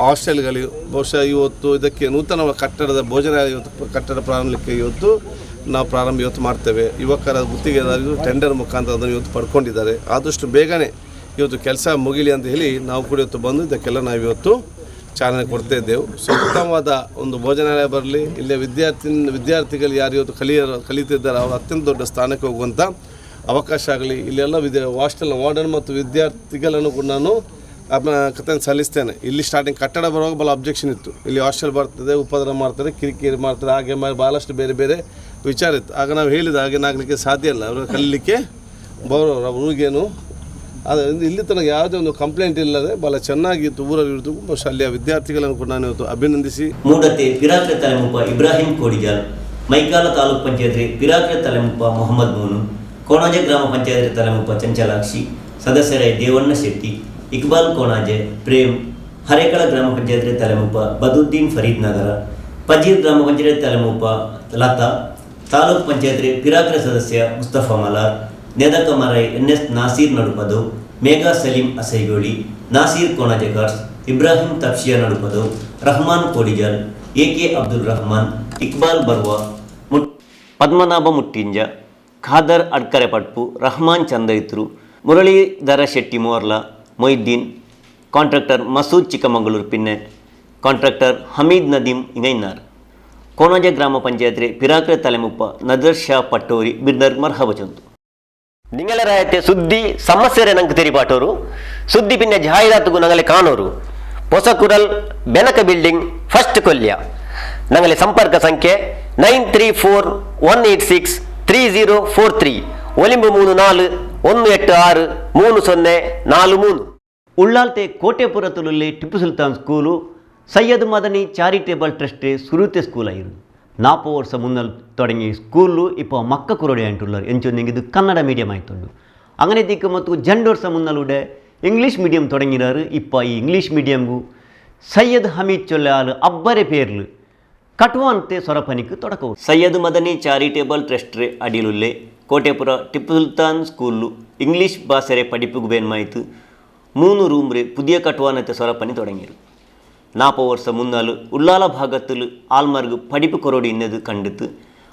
ಹಾಸ್ಟೆಲ್ಗಳು ಬಹುಶಃ ಇವತ್ತು ಇದಕ್ಕೆ ನೂತನ ಕಟ್ಟಡದ ಭೋಜನಾಲಯ ಇವತ್ತು ಕಟ್ಟಡ ಪ್ರಾರಂಭಕ್ಕೆ ಇವತ್ತು ನಾವು ಪ್ರಾರಂಭ ಇವತ್ತು ಮಾಡ್ತೇವೆ. ಯುವಕರ ಗುತ್ತಿಗೆದಾರರು ಟೆಂಡರ್ ಮುಖಾಂತರ ಅದನ್ನು ಇವತ್ತು ಪಡ್ಕೊಂಡಿದ್ದಾರೆ. ಆದಷ್ಟು ಬೇಗನೆ ಇವತ್ತು ಕೆಲಸ ಮುಗಿಲಿ ಅಂತ ಹೇಳಿ ನಾವು ಕೂಡ ಇವತ್ತು ಬಂದು ಇದಕ್ಕೆಲ್ಲ ನಾವು ಇವತ್ತು ಚಾಲನೆ ಕೊಡ್ತಾ ಇದ್ದೆವು. ಸೊ ಉತ್ತಮವಾದ ಒಂದು ಭೋಜನಾಲಯ ಬರಲಿ, ಇಲ್ಲೇ ವಿದ್ಯಾರ್ಥಿಗಳು ಯಾರು ಇವತ್ತು ಕಲಿತಿದ್ದಾರೆ ಅವರು ಅತ್ಯಂತ ದೊಡ್ಡ ಸ್ಥಾನಕ್ಕೆ ಹೋಗುವಂಥ ಅವಕಾಶ ಆಗಲಿ. ಇಲ್ಲೆಲ್ಲ ಹಾಸ್ಟೆಲ್ ವಾರ್ಡನ್ ಮತ್ತು ವಿದ್ಯಾರ್ಥಿಗಳನ್ನು ಕೂಡ ನಾನು ಕಥೆ ಸಲ್ಲಿಸ್ತೇನೆ. ಇಲ್ಲಿ ಸ್ಟಾರ್ಟಿಂಗ್ ಕಟ್ಟಡ ಬರುವಾಗ ಭಾಳ ಅಬ್ಜೆಕ್ಷನ್ ಇತ್ತು. ಇಲ್ಲಿ ಹಾಸ್ಟೆಲ್ ಬರ್ತದೆ, ಉಪದ್ರ ಮಾಡ್ತಾರೆ, ಕಿರಿಕಿರಿ ಮಾಡ್ತಾರೆ, ಹಾಗೆ ಮಾಡಿ ಭಾಳಷ್ಟು ಬೇರೆ ಬೇರೆ ವಿಚಾರ ಇತ್ತು. ಆಗ ನಾವು ಹೇಳಿದ ಹಾಗೇನಾಗಲಿಕ್ಕೆ ಸಾಧ್ಯ ಇಲ್ಲ, ಅವರು ಕಲೀಲಿಕ್ಕೆ ಬರೋರು ಅವ್ರಿಗೇನು ಆದರೆ ಇಲ್ಲಿ ತನಕ ಯಾವುದೇ ಒಂದು ಕಂಪ್ಲೇಂಟ್ ಇಲ್ಲದೆ ಭಾಳ ಚೆನ್ನಾಗಿತ್ತು ಊರಲ್ಲಿ ಇರೋದು. ಬಹುಶಃ ಅಲ್ಲಿಯ ವಿದ್ಯಾರ್ಥಿಗಳನ್ನು ಕೂಡ ನಾನು ಇವತ್ತು ಅಭಿನಂದಿಸಿ. ಮೂಡತೆ ಪಿರಾಕ್ರೆ ತಲೆಮುಪ್ಪ ಇಬ್ರಾಹಿಂ ಕೋಡಿಜಾಲ್, ಮೈಕಾಲ ತಾಲೂಕ್ ಪಂಚಾಯತ್ ಪಿರಾಕ್ರೆ ತಲೆಮುಪ್ಪ ಮೊಹಮ್ಮದ್ ಮೋನು, ಕೋಣಾಜೆ ಗ್ರಾಮ ಪಂಚಾಯತ್ ತಲೆಮುಪ್ಪ ಚಂಚಲಾಕ್ಷಿ, ಸದಸ್ಯರೇ ದೇವಣ್ಣ ಶೆಟ್ಟಿ, ಇಕ್ಬಾಲ್ ಕೋಣಾಜೆ, ಪ್ರೇಮ್, ಹರೇಕಳ ಗ್ರಾಮ ಪಂಚಾಯತ್ ತಲೆಮುಪ್ಪ ಬದುದ್ದೀನ್ ಫರೀದ್ ನಗರ, ಪಜೀರ್ ಗ್ರಾಮ ಪಂಚಾಯತ್ ತಲೆಮುಪ್ಪ ಲತಾ, ತಾಲೂಕ್ ಪಂಚಾಯತ್ ಪಿರಾಕ್ರೆ ಸದಸ್ಯ ಮುಸ್ತಫಾ ಮಲಾರ್, ನೆದಕ ಮರೈ ಎನ್.ಎಸ್. ನಾಸೀರ್ ನಡುಪದು, ಮೇಘಾ ಸಲೀಂ ಅಸೈಗೋಳಿ, ನಾಸೀರ್ ಕೋಣಾಜೆಕಾರ್ಸ್, ಇಬ್ರಾಹಿಂ ತಪ್ಶಿಯಾ Nadupadu, Rahman Kodijal, A K. Abdul Rahman, Iqbal Barwa, Padmanabha Muttinja, Khader Adkare Padpu, Rahman Chandaitru, Muralidhara Shetty Morla, Moideen, contractor Masood Chikkamagaluru ಪಿನ್ನೆ contractor Hameed Nadeem ಇಂಗೈನಾರ್. Konaje ಗ್ರಾಮ ಪಂಚಾಯತ್ರೆ ಪಿರಾಕ್ರೆ ತಲೆಮುಪ್ಪ ನದರ್ ಶಾ ಪಟ್ಟೋರಿ ಬಿರ್ದರ್ ಮರ್ಹಬಚಂತು. ನಿಂಗಲರಾಯತೆ ಸುದ್ದಿ ಸಮಸ್ಯೆರೆ ನಂಗೆ ತೆರಿಪಾಟೋರು, ಸುದ್ದಿ ಪಿನ್ನೆ ಜಾಹೀರಾತುಗು ನಂಗಲೆ ಕಾಣೋರು. ಹೊಸಕುರಲ್ ಬೆನಕ ಬಿಲ್ಡಿಂಗ್ ಫಸ್ಟ್ ಕೊಲ್ಯ. ನಂಗಲೆ ಸಂಪರ್ಕ ಸಂಖ್ಯೆ 934186 3043 934 186 3043. ಉಳ್ಳಾಲ್ತೆ ಕೋಟೆಪುರತುಲಲ್ಲಿ Tipu Sultan school Syed Madani charitable trust ಸುರೂತೆ school ಆಯಿರು. 40 ವರ್ಷ ಮುನ್ನಲ್ ತೊಡಗಿ ಸ್ಕೂಲು ಇಪ್ಪ ಮಕ್ಕ ಕುರಡಿ ಅಂಟುಳ್ಳಾರು ಎಂಚೊಂದಿಂಗಿದು ಕನ್ನಡ ಮೀಡಿಯಂ ಆಯ್ತುಂಡು. ಅಂಗನೆ ದಿಕ್ಕು ಮತ್ತು ಜಂಡು ವರ್ಷ ಮುನ್ನಲೂಡೆ ಇಂಗ್ಲೀಷ್ ಮೀಡಿಯಂ ತೊಡಗಿನಾರು. ಇಪ್ಪ ಈ ಇಂಗ್ಲೀಷ್ ಮೀಡಿಯಂಗು ಸೈಯದ್ ಹಮೀದ್ ಚೊಲ್ಲಾಲು ಅಬ್ಬರೆ ಪೇರ್ಲು ಕಟ್ವಾಂತೆ ಸೊರಪನಿக்கு ತೊಡಕವು. ಸೈಯದ್ ಮದನಿ ಚಾರಿಟೇಬಲ್ ಟ್ರಸ್ಟ್ ಅಡಿಲುಲ್ಲೆ ಕೋಟೆಪುರ ಟಿಪ್ಪು ಸುಲ್ತಾನ್ ಸ್ಕೂಲು ಇಂಗ್ಲೀಷ್ ಭಾಷೆರೆ ಪಡಿಪುಗು ಬೇನ್ಮಾಯಿತು 3 ರೂಮ್ರೆ ಪುದಿಯ ಕಟ್ವಾನತೆ ಸೊರಪನಿ ತೊಡಗಿರು. 40 ವರ್ಷ ಮುನ್ನಾಲು ಉಳ್ಳಾಲ ಭಾಗತ್ತಲು ಆಲ್ಮರ್ಗು ಪಡಿಪು ಕೊರೋಡಿ ಇನ್ನದು ಕಂಡಿತು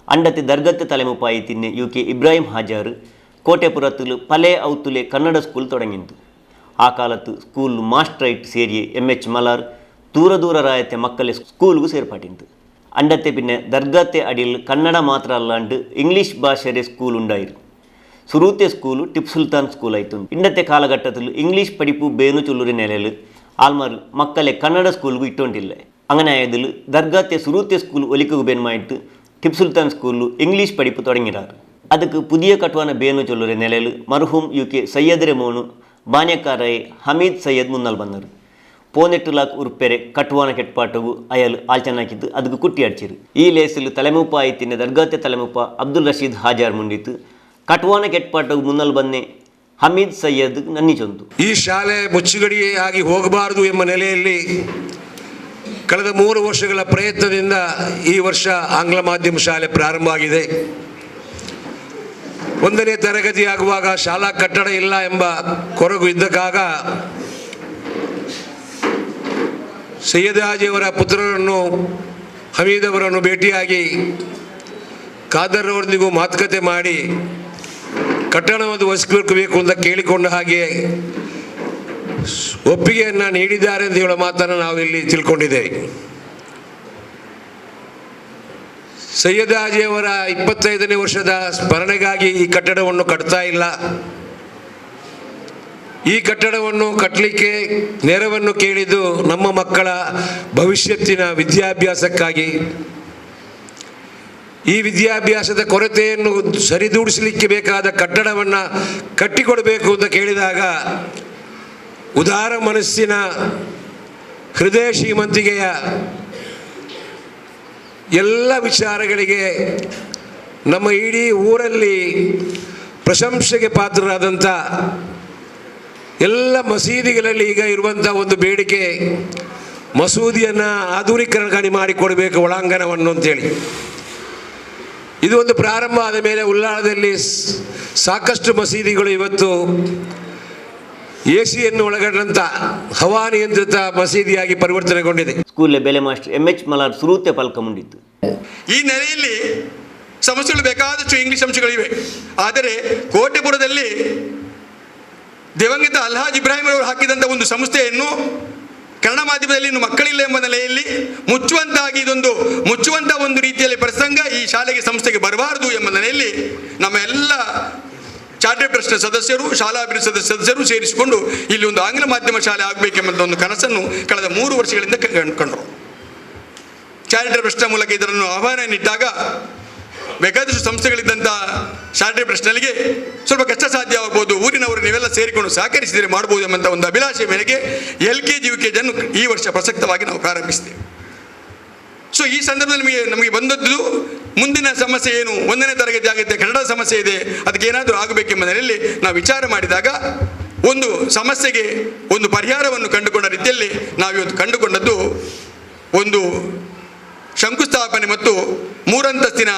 ಅಂಡತೆ ದರ್ಗತ್ತೆ ತಲೆಮುಪಾಯಿ ತಿನ್ನೆ ಯು ಕೆ ಇಬ್ರಾಹಿಂ ಹಾಜಾರು ಕೋಟೆಪುರತ್ತಲು ಪಲೆ ಔತುಲೆ ಕನ್ನಡ ಸ್ಕೂಲ್ ತೊಡಗಿಂತು. ಆ ಕಾಲತ್ತು ಸ್ಕೂಲ್ ಮಾಸ್ಟ್ರೈಟ್ ಸೇರಿಯೇ ಎಂ ಎಚ್ ಮಲಾರ್ ದೂರ ದೂರ ರಾಯತೆ ಮಕ್ಕಳೇ ಸ್ಕೂಲ್ಗೂ ಸೇರ್ಪಾಟಿಂತು. ಅಂಡತೆ ಪಿನ್ನೆ ದರ್ಗತೆ ಅಡಿಲ್ ಕನ್ನಡ ಮಾತ್ರ ಅಲ್ಲಾಂಡು ಇಂಗ್ಲೀಷ್ ಭಾಷೆರೆ ಸ್ಕೂಲ್ ಉಂಡಾಯಿರು. ಸುರೂತೆ ಸ್ಕೂಲು ಟಿಪ್ಪು ಸುಲ್ತಾನ್ ಸ್ಕೂಲ್ ಆಯಿತು. ಇಂಡತೆ ಕಾಲಘಟ್ಟದಲ್ಲೂ ಇಂಗ್ಲೀಷ್ ಪಡಿಪು ಬೇನು ಚುಲ್ಲೂರಿ ನೆಲೆಲು ಆಲ್ಮಾರ್ ಮಕ್ಕಳೇ ಕನ್ನಡ ಸ್ಕೂಲ್ಗೂ ಇಟ್ಟೊಂಟಿಲ್ಲ. ಅಂಗನೆ ಆಯದಲು ದರ್ಗಾತೆ ಸುರೂತೆ ಸ್ಕೂಲ್ ಒಲಿಕಗೂ ಬೇನ್ಮಾಯಿಟ್ಟು ಟಿಪ್ಪು ಸುಲ್ತಾನ್ ಸ್ಕೂಲು ಇಂಗ್ಲೀಷ್ ಪಡಿಪು ತೊಡಗಿರಾರು. ಅದಕ್ಕೆ ಪುದಿಯ ಕಟ್ವಾನ ಬೇನು ಚೊಲ್ಲೂರಿ ನೆಲೆಲು ಮರ್ಹೂಮ್ ಯು ಕೆ ಸೈಯದ್ರೆ ಮೋನು ಬಾನ್ಯಕಾರೈ ಹಮೀದ್ ಸೈಯದ್ ಮುನ್ನಲ್ ಬಂದರು. 7.5 ಲಾಕ್ ಉರುಪೆರೆ ಕಟ್ವಾನ ಕೆಟ್ಪಾಟವು ಅಯಲು ಆಲ್ಚನಾಕಿದ್ದು ಅದಕ್ಕೆ ಕುಟ್ಟಿ ಅಡ್ಚಿರು. ಈ ಲೇಸಲು ತಲೆಮುಪ್ಪ ಆಯ್ತಿನ ದರ್ಗಾತೆ ತಲೆಮುಪ್ಪ ಅಬ್ದುಲ್ ರಶೀದ್ ಹಾಜಾರ್ ಮುಂಡಿತ್ತು. ಕಟ್ವಾನ ಕೆಟ್ಪಾಟವು ಮುನ್ನಲ್ ಬನ್ನೆ ಹಮೀದ್ ಸೈಯದ್ ನನ್ನಿ ಚೊಂದು. ಈ ಶಾಲೆ ಮುಚ್ಚುಗಡಿಯಾಗಿ ಹೋಗಬಾರದು ಎಂಬ ನೆಲೆಯಲ್ಲಿ ಕಳೆದ 3 ವರ್ಷಗಳ ಪ್ರಯತ್ನದಿಂದ ಈ ವರ್ಷ ಆಂಗ್ಲ ಮಾಧ್ಯಮ ಶಾಲೆ ಪ್ರಾರಂಭ ಆಗಿದೆ. 1ನೇ ತರಗತಿ ಆಗುವಾಗ ಶಾಲಾ ಕಟ್ಟಡ ಇಲ್ಲ ಎಂಬ ಕೊರಗು ಇದ್ದಕ್ಕಾಗ ಸೈಯದ್ ಹಾಜಿಯವರ ಪುತ್ರರನ್ನು ಹಮೀದ್ ಅವರನ್ನು ಭೇಟಿಯಾಗಿ ಖಾದರ್ ಅವರೊಂದಿಗೂ ಮಾತುಕತೆ ಮಾಡಿ ಕಟ್ಟಡವನ್ನು ಒದಗಿಸಬೇಕು ಅಂತ ಕೇಳಿಕೊಂಡ ಹಾಗೆ ಒಪ್ಪಿಗೆಯನ್ನು ನೀಡಿದ್ದಾರೆ ಅಂತ ಹೇಳುವ ಮಾತನ್ನು ನಾವು ಇಲ್ಲಿ ತಿಳ್ಕೊಂಡಿದ್ದೇವೆ. ಸೈಯದ್ ಹಾಜಿಯವರ 25ನೇ ವರ್ಷದ ಸ್ಮರಣೆಗಾಗಿ ಈ ಕಟ್ಟಡವನ್ನು ಕಟ್ತಾ ಇಲ್ಲ. ಈ ಕಟ್ಟಡವನ್ನು ಕಟ್ಟಲಿಕ್ಕೆ ನೆರವನ್ನು ಕೇಳಿದ್ದು ನಮ್ಮ ಮಕ್ಕಳ ಭವಿಷ್ಯತ್ತಿನ ವಿದ್ಯಾಭ್ಯಾಸಕ್ಕಾಗಿ. ಈ ವಿದ್ಯಾಭ್ಯಾಸದ ಕೊರತೆಯನ್ನು ಸರಿದೂಡಿಸಲಿಕ್ಕೆ ಬೇಕಾದ ಕಟ್ಟಡವನ್ನು ಕಟ್ಟಿಕೊಡಬೇಕು ಅಂತ ಕೇಳಿದಾಗ ಉದಾರ ಮನಸ್ಸಿನ ಹೃದಯ ಶ್ರೀಮಂತಿಕೆಯ ಎಲ್ಲ ವಿಚಾರಗಳಿಗೆ ನಮ್ಮ ಇಡೀ ಊರಲ್ಲಿ ಪ್ರಶಂಸೆಗೆ ಪಾತ್ರರಾದಂಥ ಎಲ್ಲ ಮಸೀದಿಗಳಲ್ಲಿ ಈಗ ಇರುವಂಥ ಒಂದು ಬೇಡಿಕೆ, ಮಸೂದಿಯನ್ನು ಆಧುನೀಕರಣ ಮಾಡಿಕೊಡಬೇಕು ಒಳಾಂಗಣವನ್ನು ಅಂತೇಳಿ. ಇದು ಒಂದು ಪ್ರಾರಂಭ ಆದ ಮೇಲೆ ಉಲ್ಲಾಳದಲ್ಲಿ ಸಾಕಷ್ಟು ಮಸೀದಿಗಳು ಇವತ್ತು ಎ ಸಿಯನ್ನು ಒಳಗೊಂಡಂಥ ಹವಾನಿಯಂತ್ರಿತ ಮಸೀದಿಯಾಗಿ ಪರಿವರ್ತನೆಗೊಂಡಿದೆ. ಸ್ಕೂಲ್ ಬೆಲೆ master M H Malar ಸುರೂತೆ ಪಲ್ಕ ಮುಂಡಿತ್ತು. ಈ ನೆಲೆಯಲ್ಲಿ ಸಮಸ್ಯೆಗಳು ಬೇಕಾದಷ್ಟು ಇಂಗ್ಲಿಷ್ ಅಂಶಗಳಿವೆ. ಆದರೆ ಕೋಟೆಪುರದಲ್ಲಿ ದಿವಂಗತ ಅಲ್ಹಾಜ್ ಇಬ್ರಾಹಿಂ ಅವರು ಹಾಕಿದಂಥ ಒಂದು ಸಂಸ್ಥೆಯನ್ನು ಕನ್ನಡ ಮಾಧ್ಯಮದಲ್ಲಿ ಇನ್ನು ಮಕ್ಕಳಿಲ್ಲ ಎಂಬ ನೆಲೆಯಲ್ಲಿ ಮುಚ್ಚುವಂತಾಗಿ ಇದೊಂದು ಮುಚ್ಚುವಂಥ ಒಂದು ರೀತಿಯಲ್ಲಿ ಪ್ರಸಂಗ ಈ ಶಾಲೆಗೆ ಸಂಸ್ಥೆಗೆ ಬರಬಾರದು ಎಂಬ ನೆಲೆಯಲ್ಲಿ ನಮ್ಮ ಎಲ್ಲ ಚಾರಿಟೇಬಲ್ ಟ್ರಸ್ಟ್ ಸದಸ್ಯರು, ಶಾಲಾ ಅಭಿವೃದ್ಧಿ ಸದಸ್ಯರು ಸೇರಿಸಿಕೊಂಡು ಇಲ್ಲಿ ಒಂದು ಆಂಗ್ಲ ಮಾಧ್ಯಮ ಶಾಲೆ ಆಗಬೇಕೆಂಬ ಒಂದು ಕನಸನ್ನು ಕಳೆದ 3 ವರ್ಷಗಳಿಂದ ಕಂಡರು. ಚಾರಿಟೇಬಲ್ ಟ್ರಸ್ಟ್ನ ಮೂಲಕ ಇದನ್ನು ಆಹ್ವಾನ ಇಟ್ಟಾಗ ಬೇಕಾದಷ್ಟು ಸಂಸ್ಥೆಗಳಿದ್ದಂಥ ಚಾರಿಟೇಬಲ್ ಟ್ರಸ್ಟ್ನಲ್ಲಿಗೆ ಸ್ವಲ್ಪ ಕಷ್ಟ ಸಾಧ್ಯವಾಗ್ಬೋದು, ಊರಿನವರು ನೀವೆಲ್ಲ ಸೇರಿಕೊಂಡು ಸಹಕರಿಸಿದರೆ ಮಾಡ್ಬೋದು ಎಂಬಂಥ ಒಂದು ಅಭಿಲಾಷೆ ಮೇರೆಗೆ LKG UKG ಅನ್ನು ಈ ವರ್ಷ ಪ್ರಸಕ್ತವಾಗಿ ನಾವು ಪ್ರಾರಂಭಿಸಿದ್ದೇವೆ. ಸೊ ಈ ಸಂದರ್ಭದಲ್ಲಿ ನಮಗೆ ಬಂದದ್ದು ಮುಂದಿನ ಸಮಸ್ಯೆ ಏನು, 1ನೇ ತರಗತಿ ಆಗುತ್ತೆ, ಕನ್ನಡ ಸಮಸ್ಯೆ ಇದೆ, ಅದಕ್ಕೆ ಏನಾದರೂ ಆಗಬೇಕೆಂಬ ನೆಲೆಯಲ್ಲಿ ನಾವು ವಿಚಾರ ಮಾಡಿದಾಗ ಒಂದು ಸಮಸ್ಯೆಗೆ ಒಂದು ಪರಿಹಾರವನ್ನು ಕಂಡುಕೊಂಡ ರೀತಿಯಲ್ಲಿ ನಾವಿವತ್ತು ಕಂಡುಕೊಂಡದ್ದು ಒಂದು ಶಂಕುಸ್ಥಾಪನೆ ಮತ್ತು 3 ಅಂತಸ್ತಿನ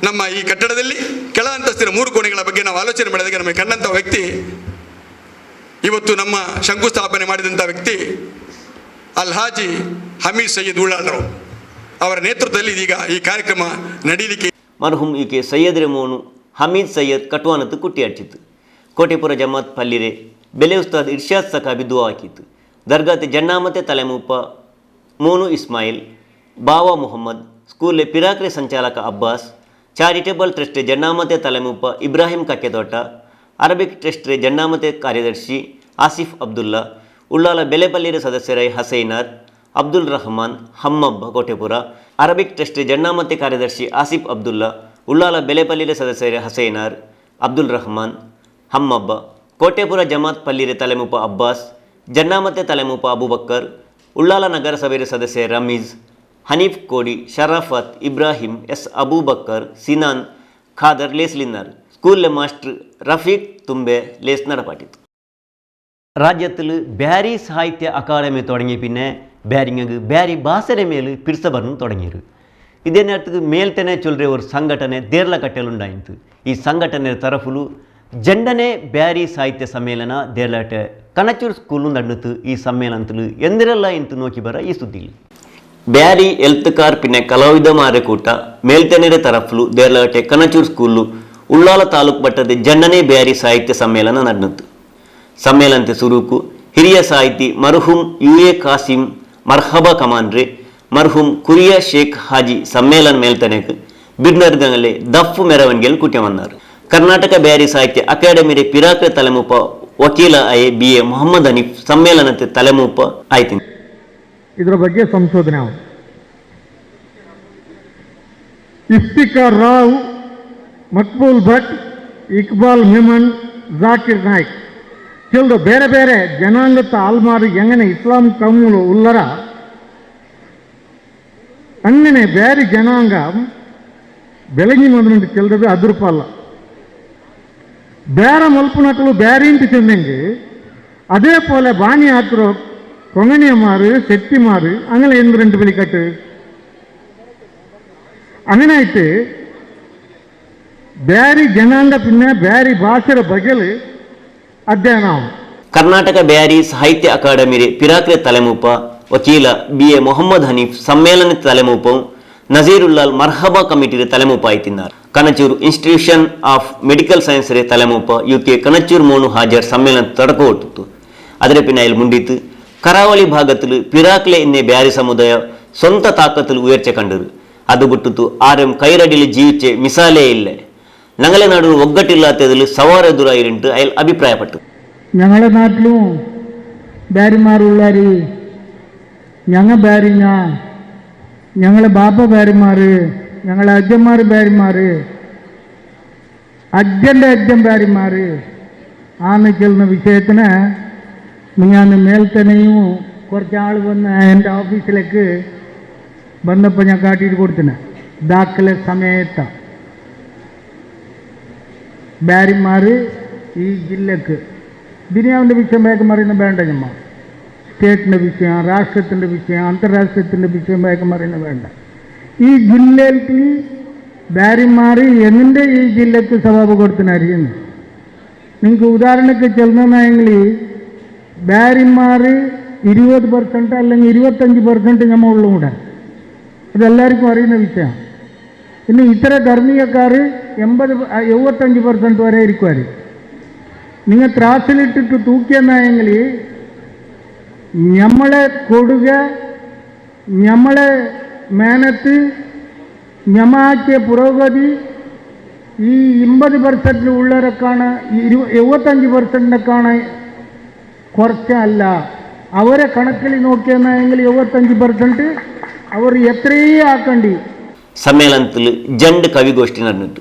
ನಮ್ಮ ಈ ಕಟ್ಟಡದಲ್ಲಿ ಕೆಳ ಅಂತಸ್ತಿನ 3 ಕೋಣೆಗಳ ಬಗ್ಗೆ ನಾವು ಆಲೋಚನೆ ಮಾಡಿದಾಗ ನಮಗೆ ಕಂಡಂಥ ವ್ಯಕ್ತಿ ಇವತ್ತು ನಮ್ಮ ಶಂಕುಸ್ಥಾಪನೆ ಮಾಡಿದಂಥ ವ್ಯಕ್ತಿ ಅಲ್ಹಾಜಿ ಹಮೀದ್ ಸೈಯದ್ ಉಳ್ಳಾಳರು ಅವರ ನೇತೃತ್ವದಲ್ಲಿ ಇದೀಗ ಈ ಕಾರ್ಯಕ್ರಮ ನಡೀಲಿಕ್ಕೆ. ಮರ್ಹುಮ್ ಯು ಕೆ ಸೈಯದ್ ರೆಮೋನು Hameed Syed ಕಟ್ವಾನತ್ತು ಕುಟ್ಟಿಯಾಡ್ಚಿತ್ತು. ಕೋಟೆಪುರ ಜಮಾತ್ ಪಲ್ಲಿರೆ ಬೆಲೆ ಉಸ್ತಾದ್ ಇರ್ಷಾದ್ ಸಖಾಬಿ ದುವಾ ಹಾಕಿತ್ತು. ದರ್ಗಾತೆ ಜನ್ನಾಮತೆ ತಲೆಮೂಪ ಮೋನು ಇಸ್ಮಾಯಿಲ್, ಬಾವಾ ಮೊಹಮ್ಮದ್, ಸ್ಕೂಲೆ ಪಿರಾಕ್ರೆ ಸಂಚಾಲಕ ಅಬ್ಬಾಸ್, ಚಾರಿಟೇಬಲ್ ಟ್ರಸ್ಟೆ ಜನ್ನಾಮತೆ ತಲೆಮೂಪ ಇಬ್ರಾಹಿಂ ಕಕ್ಕೆತೋಟ, ಅರಬಿಕ್ ಟ್ರಸ್ಟ್ರೆ ಜನ್ನಾಮತೆ ಕಾರ್ಯದರ್ಶಿ ಆಸಿಫ್ ಅಬ್ದುಲ್ಲಾ, ಉಳ್ಳಾಲ ಬೆಲೆಪಲ್ಲಿರ ಸದಸ್ಯರೈ ಹಸೈನಾರ್, ಅಬ್ದುಲ್ ರಹಮಾನ್, ಹಮ್ಮಬ್ಬ ಕೋಟೆಪುರ, ಅರಬಿಕ್ ಟ್ರಸ್ಟ್ರೆ ಜನ್ನಾಮತೆ ಕಾರ್ಯದರ್ಶಿ ಆಸಿಫ್ ಅಬ್ದುಲ್ಲಾ, ಉಳ್ಳಾಲ ಬೆಲೆಪಲ್ಲಿರ ಸದಸ್ಯರೈ ಹಸೈನಾರ್, ಅಬ್ದುಲ್ ರಹಮಾನ್, ಹಮ್ಮಬ್ಬ, ಕೋಟೆಪುರ ಜಮಾತ್ ಪಲ್ಲಿರೆ ತಲೆಮೂಪ ಅಬ್ಬಾಸ್, ಜನ್ನಾಮತೆ ತಲೆಮೂಪ ಅಬೂಬಕ್ಕರ್, ಉಳ್ಳಾಲ ನಗರಸಭೆಯ ಸದಸ್ಯ ರಮೀಜ್, ಹನೀಫ್ ಕೋಡಿ, ಶರಾಫತ್, ಇಬ್ರಾಹಿಂ, ಎಸ್ ಅಬೂಬಕ್ಕರ್, ಸಿನಾನ್, ಖಾದರ್ ಲೇಸ್ಲಿನ್ನಾರ್. ಸ್ಕೂಲ್ಲೆ ಮಾಸ್ಟರ್ ರಫೀಕ್ ತುಂಬೆ ಲೇಸ್ നടപ്പാട്ടിത്തു. ರಾಜ್ಯത്തിൽ ಬ್ಯಾರಿ ಸಾಹಿತ್ಯ ಅಕಾಡೆಮಿ തുടങ്ങി പിന്നെ ಬ್ಯಾರಿಂಗ್ ಬ್ಯಾರಿ ಭಾಷೆಯ ಮೇಲೆ ಪಿರ್ಸಬರ್ನು തുടങ്ങിയത്. ಇದೇ ನೇರத்துக்கு ಮೇಲ್ತನೆ ಚೊಲ್ರೆ ഒരു ಸಂಘಟನೆ ದೇರ್ಲಕಟ್ಟೆಲುಂಡಾಯಿತು. ಈ ಸಂಘಟನೆ ತರಫುಲು ಜಂಡನೆ ಬ್ಯಾರಿ ಸಾಹಿತ್ಯ ಸಮ್ಮೇಳನ ದೇರ್ಲಾಟೆ ಕಣಚೂರು ಸ್ಕೂಲು ನಡೆದು. ಈ ಸಮ್ಮೇಳನത്തിൽ ಎಂದಿರೆಲ್ಲ ಇಂತು ನೋಕಿ ಬರ ಈ ಸುದ್ದಿ. ಬ್ಯಾರಿ ಎಲ್ತ್ಕಾರ್ ಪಿನ್ನೆ ಕಲಾವಿದಮಾರೆ ಕೂಟ ಮೇಲ್ತೆನೆರೆ ತರಫುಲು ದೇರ್ಲಾಟೆ ಕಣಚೂರು ಸ್ಕೂಲು ಉಳ್ಳಾಲ ತಾಲೂಕು ಮಟ್ಟದ ಜಂಡನೆ ಬ್ಯಾರಿ ಸಾಹಿತ್ಯ ಸಮ್ಮೇಳನ ನಡೆದು. ಸಮ್ಮೇಳನತೆ ಸುರುಕು ಹಿರಿಯ ಸಾಹಿತಿ ಮರ್ಹುಂ ಯು ಎ ಕಾಸಿಂ ಮರ್ಹಬಾ ಕಮಾನ್ರೆ ಮರ್ಹುಂ ಕುರಿಯ ಶೇಖ್ ಹಾಜಿ ಸಮ್ಮೇಳನ ಮೇಲ್ತನೆಕ್ ಬಿರ್ನರ್ಗಂಗಲೆ ದಫ್ ಮೆರವಣಿಗೆಯಲ್ಲಿ ಕೂಟ್ಯಮನ್ನಾರು. ಕರ್ನಾಟಕ ಬ್ಯಾರಿ ಸಾಹಿತ್ಯ ಅಕಾಡೆಮಿ ಪಿರಾಕ್ರೆ ತಲೆಮೂಪ ವಕೀಲ I B A Mohammed Hanif ಸಮ್ಮೇಳನತೆ ತಲೆಮೂಪ ಆಯ್ತು. ಇದರ ಬಗ್ಗೆ ಸಂಶೋಧನೆ ಇಫ್ತಿಕಾರ್ ರಾವ್, ಮಕ್ಬೂಲ್ ಭಟ್, ಇಕ್ಬಾಲ್ ಮೆಮನ್, ಜಾಕಿರ್ ನಾಯ್ಕ್ ಕೆಲವು ಬೇರೆ ಬೇರೆ ಜನಾಂಗದ ಆಲ್ಮಾರು ಎಂಗನೆ ಇಸ್ಲಾಂ ಕಮ್ಮುಲು ಉಲ್ಲರ ಅಂಗನೆ ಬೇರೆ ಜನಾಂಗ ಬೆಳಗಿ ಮೊದಲು ಕೆಲದವೆ ಅದುರುಪಲ್ಲ ಬೇರೆ ಮಲ್ಪುನಕಲು ಬೇರೆ ಚೆಂದಂಗೆ ಅದೇ ಪೋಲೆ ಬಾಣಿ ಹಾಕಿರೋ കൊങ്ങണിയന്മാർ ശെട്ടിമാർ അങ്ങനെ എന്ത് രണ്ട് വെളിക്കെട്ട് അങ്ങനായിട്ട് ಬ್ಯಾರಿ ಜನಾಂಗ ಪಿನ್ನ ಬ್ಯಾರಿ ಭಾಷೆಯ ಬಗ್ಗೆ ಅಧ್ಯಯನ. ಕರ್ನಾಟಕ ಬ್ಯಾರಿ ಸಾಹಿತ್ಯ ಅಕಾಡೆಮಿ ಪಿರಾಕ್ರೆ ತಲೆಮೂಪ ವಕೀಲ ಬಿ ಎ ಮೊಹಮ್ಮದ್ ಹನೀಫ್ ಸಮ್ಮೇಳನ ತಲೆಮೂಪ ನಜೀರುಲ್ಲಾಲ್ ಮರ್ಹಬಾ ಕಮಿಟಿ ತಲೆಮೂಪ ಆಯ್ತಿన్నారు. Kanachur institution of medical science ರೇ ತಲೆಮೂಪ ಯು ಕೆ ಕನಚೂರ್ ಮೋನು ಹಾಜರ್ ಸಮ್ಮೇಳನ ತಡಕೋಟಿತ್ತು. ಅದರ ಪಿನ್ನಾയിൽ ಮುಂಡಿತ್ತು ಕರಾವಳಿ ಭಾಗത്തിൽ ಪಿರಾಕ್ಲೆ ಇನ್ನೆ ಬ್ಯಾರಿ ಸಮುದಾಯ ಸ್ವಂತ ತಾಕത്തിൽ ಉಯರ್ಚೆ ಕಂಡರು. ಅದು ಬಿಟ್ಟಿತು ಆರ್ ಎಂ ಕೈರಡಿಲಿ ಜೀವಿಚೆ ಮಿಸಾಲೇ ಇಲ್ಲ. ഞങ്ങളെ നാട് ഒഗ്ഗട്ടില്ലാത്തതിൽ സവാറെതിരായിട്ട് അയാൾ അഭിപ്രായപ്പെട്ടു. ഞങ്ങളുടെ നാട്ടിലും ബാരിമാരുള്ളാര്, ഞങ്ങ ബാരിങ്ങ, ഞങ്ങളെ ബാപ്പ ബാരിമാർ, ഞങ്ങളെ അജ്ജന്മാർ ബാരിമാർ, അജ്ജൻ്റെ അജ്ജൻ ബാരിമാർ ആന്ന് ചെല്ലുന്ന വിഷയത്തിന് ഞാൻ മേൽത്തന്നെയും കുറച്ചാൾ വന്ന് എൻ്റെ ഓഫീസിലേക്ക് വന്നപ്പോൾ ഞാൻ കാട്ടിയിട്ട് കൊടുത്തിന് ദാഖല സമയത്ത് ബാരിമാർ ഈ ജില്ലക്ക് ദുനിയാവിൻ്റെ വിഷയം വേഗം പറയുന്ന വേണ്ട, ഞമ്മ സ്റ്റേറ്റിൻ്റെ വിഷയം, രാഷ്ട്രത്തിൻ്റെ വിഷയം, അന്താരാഷ്ട്രത്തിൻ്റെ വിഷയം വേഗം പറയുന്ന വേണ്ട. ഈ ജില്ലയിൽ ബാരിമാർ എന്നിൻ്റെ ഈ ജില്ലക്ക് സവാബ് കൊടുത്തിനായിരിക്കുന്നു. നിങ്ങൾക്ക് ഉദാഹരണക്ക് ചെല്ലുന്നെങ്കിൽ ബാരിമാർ 20% അല്ലെങ്കിൽ 25% ഞമ്മ ഉള്ളു കൂടെ, അതെല്ലാവർക്കും അറിയുന്ന വിഷയമാണ്. പിന്നെ ഇത്തര ധർമ്മികക്കാർ 80-75% വരെ ഇരിക്കുവാർ. നിങ്ങൾ ത്രാസിലിട്ടിട്ട് തൂക്കിയെന്നായെങ്കിൽ ഞമ്മളെ കൊടുക, ഞമ്മളെ മേനത്ത്, ഞമാക്കിയ പുരോഗതി ഈ 80% ഉള്ളവരൊക്കെയാണ്, 75%-നൊക്കെയാണ് കുറച്ചല്ല. അവരെ കണക്കിൽ നോക്കിയെന്നായെങ്കിൽ 75% അവർ എത്രയേ ആക്കണ്ടി. സമ്മേളനത്തിൽ ജണ്ട് കവിഗോഷ്ഠി നടന്നിട്ട്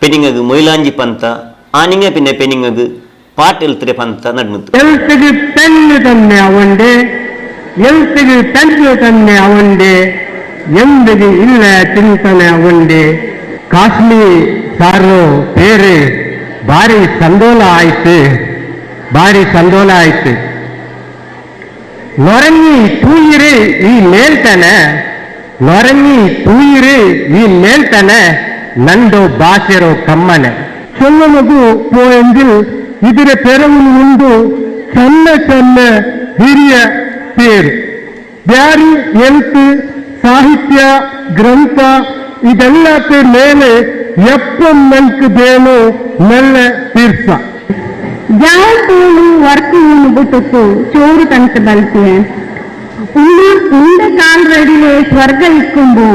പെനിങ്ങക്ക് മൊയിലാഞ്ചി പന്ത ആനിങ്ങ പിന്നെ പെനിങ്ങക്ക് പാട്ടെഴുത്തിരെ പന്ത നടന്നിട്ട്. എഴുത്തുക്ക് പെണ്ണ് തന്നെ അവന്റെ, എഴുത്തുക്ക് പെണ്ണ് തന്നെ അവന്റെ, എന്തിന് ഇല്ല ചിന്തന അവന്റെ. കാശ്മീർ സാറോ പേര് ഭാരി സന്തോല ആയിട്ട്, ഭാരി സന്തോല ആയിട്ട്. നൊരങ്ങി തൂയിര് ഈ മേൽത്തന്നെ, ನೊರಂಗಿ ತೂಯಿರು ಈ ಮೇಲ್ತನೆ ನಂದು ಭಾಷೆರೋ ಕಮ್ಮನೆ. ಚೊಲ್ಲಮಗು ಪೋಯೆಂದಿಲ್ ಇದರ ಪೆರವು ಉಂಡು ಸಣ್ಣ ಸಣ್ಣ ಹಿರಿಯ ಪೇರು. ಬ್ಯಾರಿ ಎಲ್ತು ಸಾಹಿತ್ಯ ಗ್ರಂಥ ಇದೆಲ್ಲತ್ತೆ ಮೇಲೆ எப்பம் மெல்கு தேனோ ಮೆಲ್ಲ ತೀರ್ಥ ಜಾಯತೂಳು ವರ್ಕು ಬಿಟ್ಟು ಚೋರು ತಂತ ಬಲ್ತಿಯ ಉಮ್ಮ ಉಂಡ ಕಾಲ್ರಡಿಲೆ ಸ್ವರ್ಗ ಇಕ್ಕುಂಬು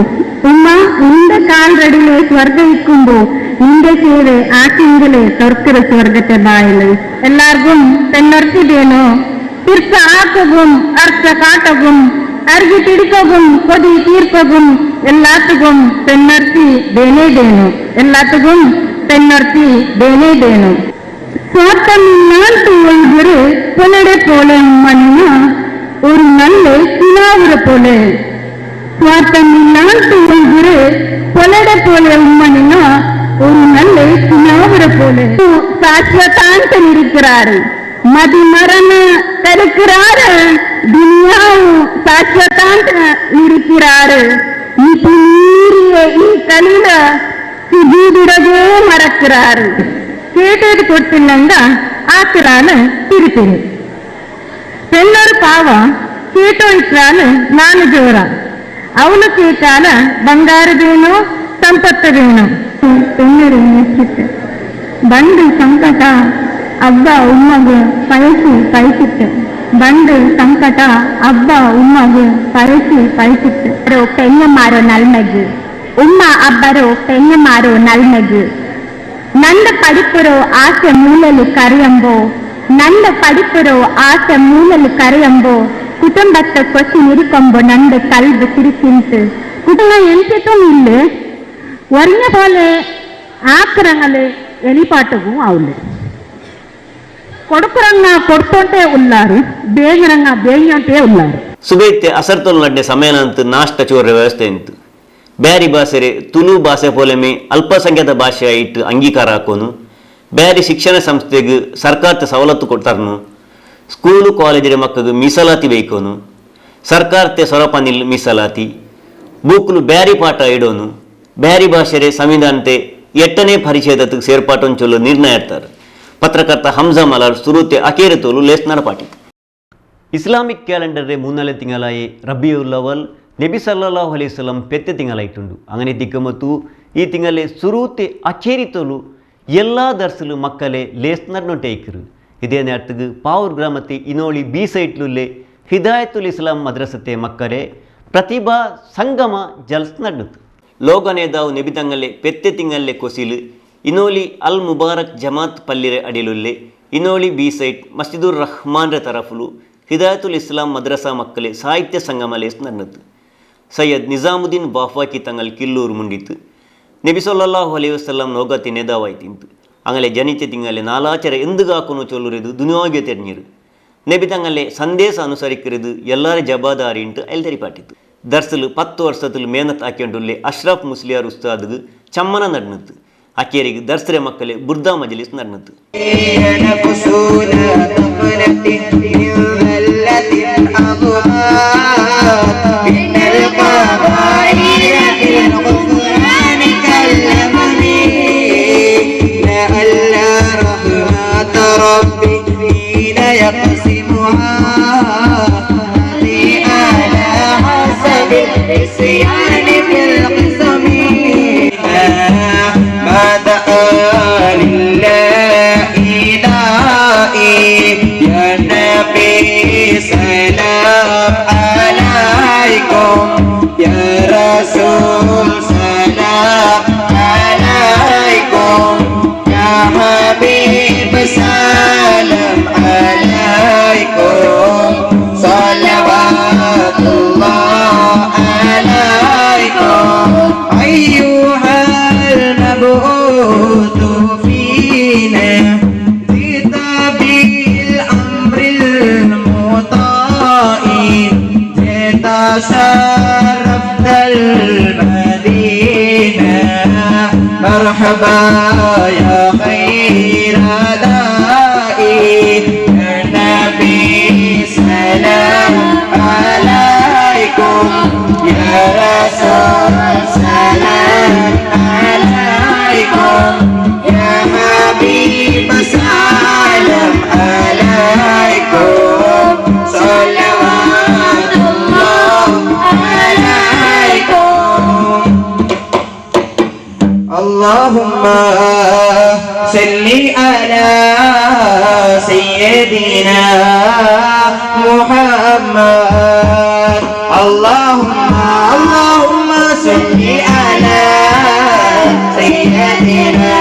ಉಮ್ಮ ಉಂಡ ಕಾಲ್ರಡಿಲೆ ಸ್ವರ್ಗ ಇಕ್ಕುಂಬು ನಿಂದೆ ಸೇವೆ ಆಕಿಂಗಲೇ ತೊರ್ಕರ ಸ್ವರ್ಗತೆ ಬಾಯಲು ಎಲ್ಲಾರ್ಗುಂ ತೆನ್ನರ್ತಿದೇನೋ ತೀರ್ಥ ಆಕಗುಂ ಅರ್ಥ ಕಾಟಗುಂ ಅರ್ಗಿ ತಿಡಿಕೋಗುಂ ಕೊದಿ ತೀರ್ಕೋಗುಂ ಎಲ್ಲಾತುಗುಂ ತೆನ್ನರ್ತಿ ದೇನೇ ದೇನು ಎಲ್ಲಾತುಗುಂ தென்னர்த்தி தேனே தேனு சாத்தமின்னான் ஒய்குரு பொலடை போல மன்னா ஒரு நல்ல சினாவுர போல சுவாத்தமின்னான் ஒய்குரு பொலடை போல உம்மன்னா ஒரு நல்ல சினாவுர போல சாஸ்வதாந்தன் இருக்கிறாரு மதிமரண தடுக்கிறாரு துனியாவும் சாஸ்வதாந்த இருக்கிறாரு நீரிய கலில ಸುಜೂದಿಡದೇ ಮರಕ್ರಾರು ಕೇಟೇದು ಕೊಡ್ತಿಲ್ಲಂಗ ಆಕರಾನ ತಿರುತೀನಿ பெண்ணொரு பாவம் கேட்டோ இட்டால நாலு ஜோரா அவனு கேட்டால ಬಂಗಾರ வேணும் ಸಂಪತ್ತು வேணும் பெண்ணரு ಮೆಚ್ಚಿತ್ತು ಬಂದು ಸಂಕಟ ಅಬ್ಬ ಉಮ್ಮಗು ಪಯಸಿ ಪಯಸಿತ್ತು ಬಂದು ಸಂಕಟ ಅಬ್ಬ ಉಮ್ಮಗು ಪಯಸಿ ಪಯಸಿತ್ತು പെങ്ങന്മാരോ നൽമക് ഉമ്മ അബ്ബരോ പെങ്ങന്മാരോ നൽമക് നന്ദ പഠിപ്പുരോ ആശ മൂലಲು ಕರೆಯಂಬೋ ನಂದ പഠിപ്പുരോ ആശ മൂലಲು ಕರೆಯಂಬೋ ಕುಟುಂಬತ್ತ ಕೊಸಿ ನಿರುಕೊಂಬೋ ನಂದ ಕಲ್ಬು ತಿರುಚಿಂತು കുട്ടികൾ എനിക്കും ഇല്ല ഒറിഞ്ഞ പോലെ ആക്രങ്ങള് എലിപ്പാട്ടവും ആവില്ല കൊടുക്കുറങ്ങ കൊടുത്തോണ്ടേ ഉള്ളാറ് ಬೇಗರಂಗ ಬೇಗಂಟೇ ಉಳ್ಳಾರು ಸುಬೇತೆ ಅಸರ್ತೊಲ್ ನಡ್ಡೆ ಸಮೇನಂತ ನಾಷ್ಟ ಚೋರ ವ್ಯವಸ್ಥೆ ಇಂತು ಬ್ಯಾರಿ ಭಾಷೆರೆ ತುಳು ಭಾಷೆ ಪೋಲೆಮೆ ಅಲ್ಪಸಂಖ್ಯಾತ ಭಾಷೆ ಇಟ್ಟು ಅಂಗೀಕಾರ ಹಾಕೋನು ಬ್ಯಾರಿ ಶಿಕ್ಷಣ ಸಂಸ್ಥೆಗೆ ಸರ್ಕಾರದ ಸವಲತ್ತು ಕೊಡ್ತಾರನು ಸ್ಕೂಲು ಕಾಲೇಜಿನ ಮಕ್ಕಳಿಗೆ ಮೀಸಲಾತಿ ಬೇಕೋನು ಸರ್ಕಾರತೆ ಸೊರಪನಿಲ್ ಮೀಸಲಾತಿ ಬೂಕುಲು ಬ್ಯಾರಿ ಪಾಠ ಇಡೋನು ಬ್ಯಾರಿ ಭಾಷೆರೆ ಸಂವಿಧಾನತೆ ಎಟ್ಟನೇ ಪರಿಚಯದಕ್ಕೆ ಸೇರ್ಪಾಟೊಂದು ಚೊಲ್ಲು ನಿರ್ಣಯ ಇರ್ತಾರೆ. ಪತ್ರಕರ್ತ ಹಮ್ಜಾ ಮಲಾರ್ ಸುರೂತೆ ಅಕೇರೆ ತೋಲು ಲೇಸ್ ನಡಪಾಟಿ. ಇಸ್ಲಾಮಿಕ್ ಕ್ಯಾಲೆಂಡರ್ ಮೂರ್ನಾಲೆ ತಿಂಗಳಾಯಿ ರಬಿಯುಲ್ ಅವಲ್ ನಬಿ ಸಲ್ಲಲ್ಲಾಹು ಅಲೈಹಿ ವಸಲ್ಲಂ ಪೆತ್ತೆ ತಿಂಗಳಾಯಿತುಂಡು. ಅಂಗನೆ ದಿಕ್ಕಮತ್ತು ಈ ತಿಂಗಳೇ ಸುರೂತೆ ಅಚೇರಿತೋಲು ಎಲ್ಲ ದರ್ಸಲು ಮಕ್ಕಳೇ ಲೇಸ್ ನಡ್ನೊಂಟೆ ಇಕ್ಕರು. ಇದೇ ನೇರத்துக்கு ಪಾವೂರ್ ಗ್ರಾಮത്തെ ಇನೋಳಿ ಬಿ ಸೈಟ್ಲುಲ್ಲೆ ಹಿದಾಯತುಲ್ ಇಸ್ಲಾಂ ಮದ್ರಸತೆ ಮಕ್ಕಳೇ ಪ್ರತಿಭಾ ಸಂಗಮ ಜಲ್ಸ್ ನಡ್ನುತ್ತು. ಲೋಗನೇದಾವು ನೆಬಿತಂಗಲ್ಲೆ ಪೆತ್ತೆ ತಿಂಗಲ್ಲೆ ಕೊಸಿಲು ಇನೋಲಿ ಅಲ್ ಮುಬಾರಕ್ ಜಮಾತ್ ಪಲ್ಲಿರೆ ಅಡಿಲುಲ್ಲೆ ಇನೋಳಿ ಬಿ ಸೈಟ್ ಮಸ್ಜಿದುರ್ ರಹ್ಮಾನ್ರ ತರಫುಲು ಹಿದಾಯತುಲ್ ಇಸ್ಲಾಂ ಮದ್ರಸಾ ಮಕ್ಕಳೇ ಸಾಹಿತ್ಯ ಸಂಗಮ ಲೇಸ್ ನಡ್ನುತ್ತು. ಸೈಯದ್ ನಿಜಾಮುದ್ದೀನ್ ಬಾಫಾಕಿ ತಂಗಲ್ ಕಿಲ್ಲೂರು ಮುಂಡಿತ್ತು. ನಬಿ ಸಲ್ಲಲ್ಲಾಹು ಅಲೈಹಿ ವಸಲ್ಲಂ ನೋಗತಿ ನೆದಾವಾಯ್ತಿಂತು. ಅಂಗಲೆ ಜನಿಚೆ ತಿಂಗಲೆ ನಾಲಾಚರ ಎಂದುಗಾಕುನು ಚೊಲ್ಲುರಿದು ದುನಿಯಾಗೆ ತೆರ್ഞ്ഞിರು. ನಬಿ ತಂಗಲೆ ಸಂದೇಶ ಅನುಸರಿಕ್ಕಿರಿದು ಎಲ್ಲರ ಜವಾಬ್ದಾರಿ ಇಂಟು ಎಲ್ದರಿಪಾಟಿತ್ತು. ದರ್ಸಲು 10 ವರ್ಷದಲ್ಲಿ ಮೇನತ್ ಹಾಕ್ಯಂಡುಲ್ಲೆ ಅಶ್ರಫ್ ಮುಸ್ಲಿಯಾರ್ ಉಸ್ತಾದ್ಗೆ ಚಮ್ಮನ ನಡ್ನುತ್ತು. ಅಕ್ಕೇರಿಗೆ ದರ್ಸರೆ ಮಕ್ಕಳೇ ಬುರ್ದಾ ಮಜಲಿಸ್ ನಡ್ನುತ್ತು. مرحبا يا خير دائي يا نبي سلام عليكم يا رسول سلام عليكم يا حبيب سلام عليكم صلوات الله عليكم. الله سيدنا محمد. اللهم اللهم صل على سيدنا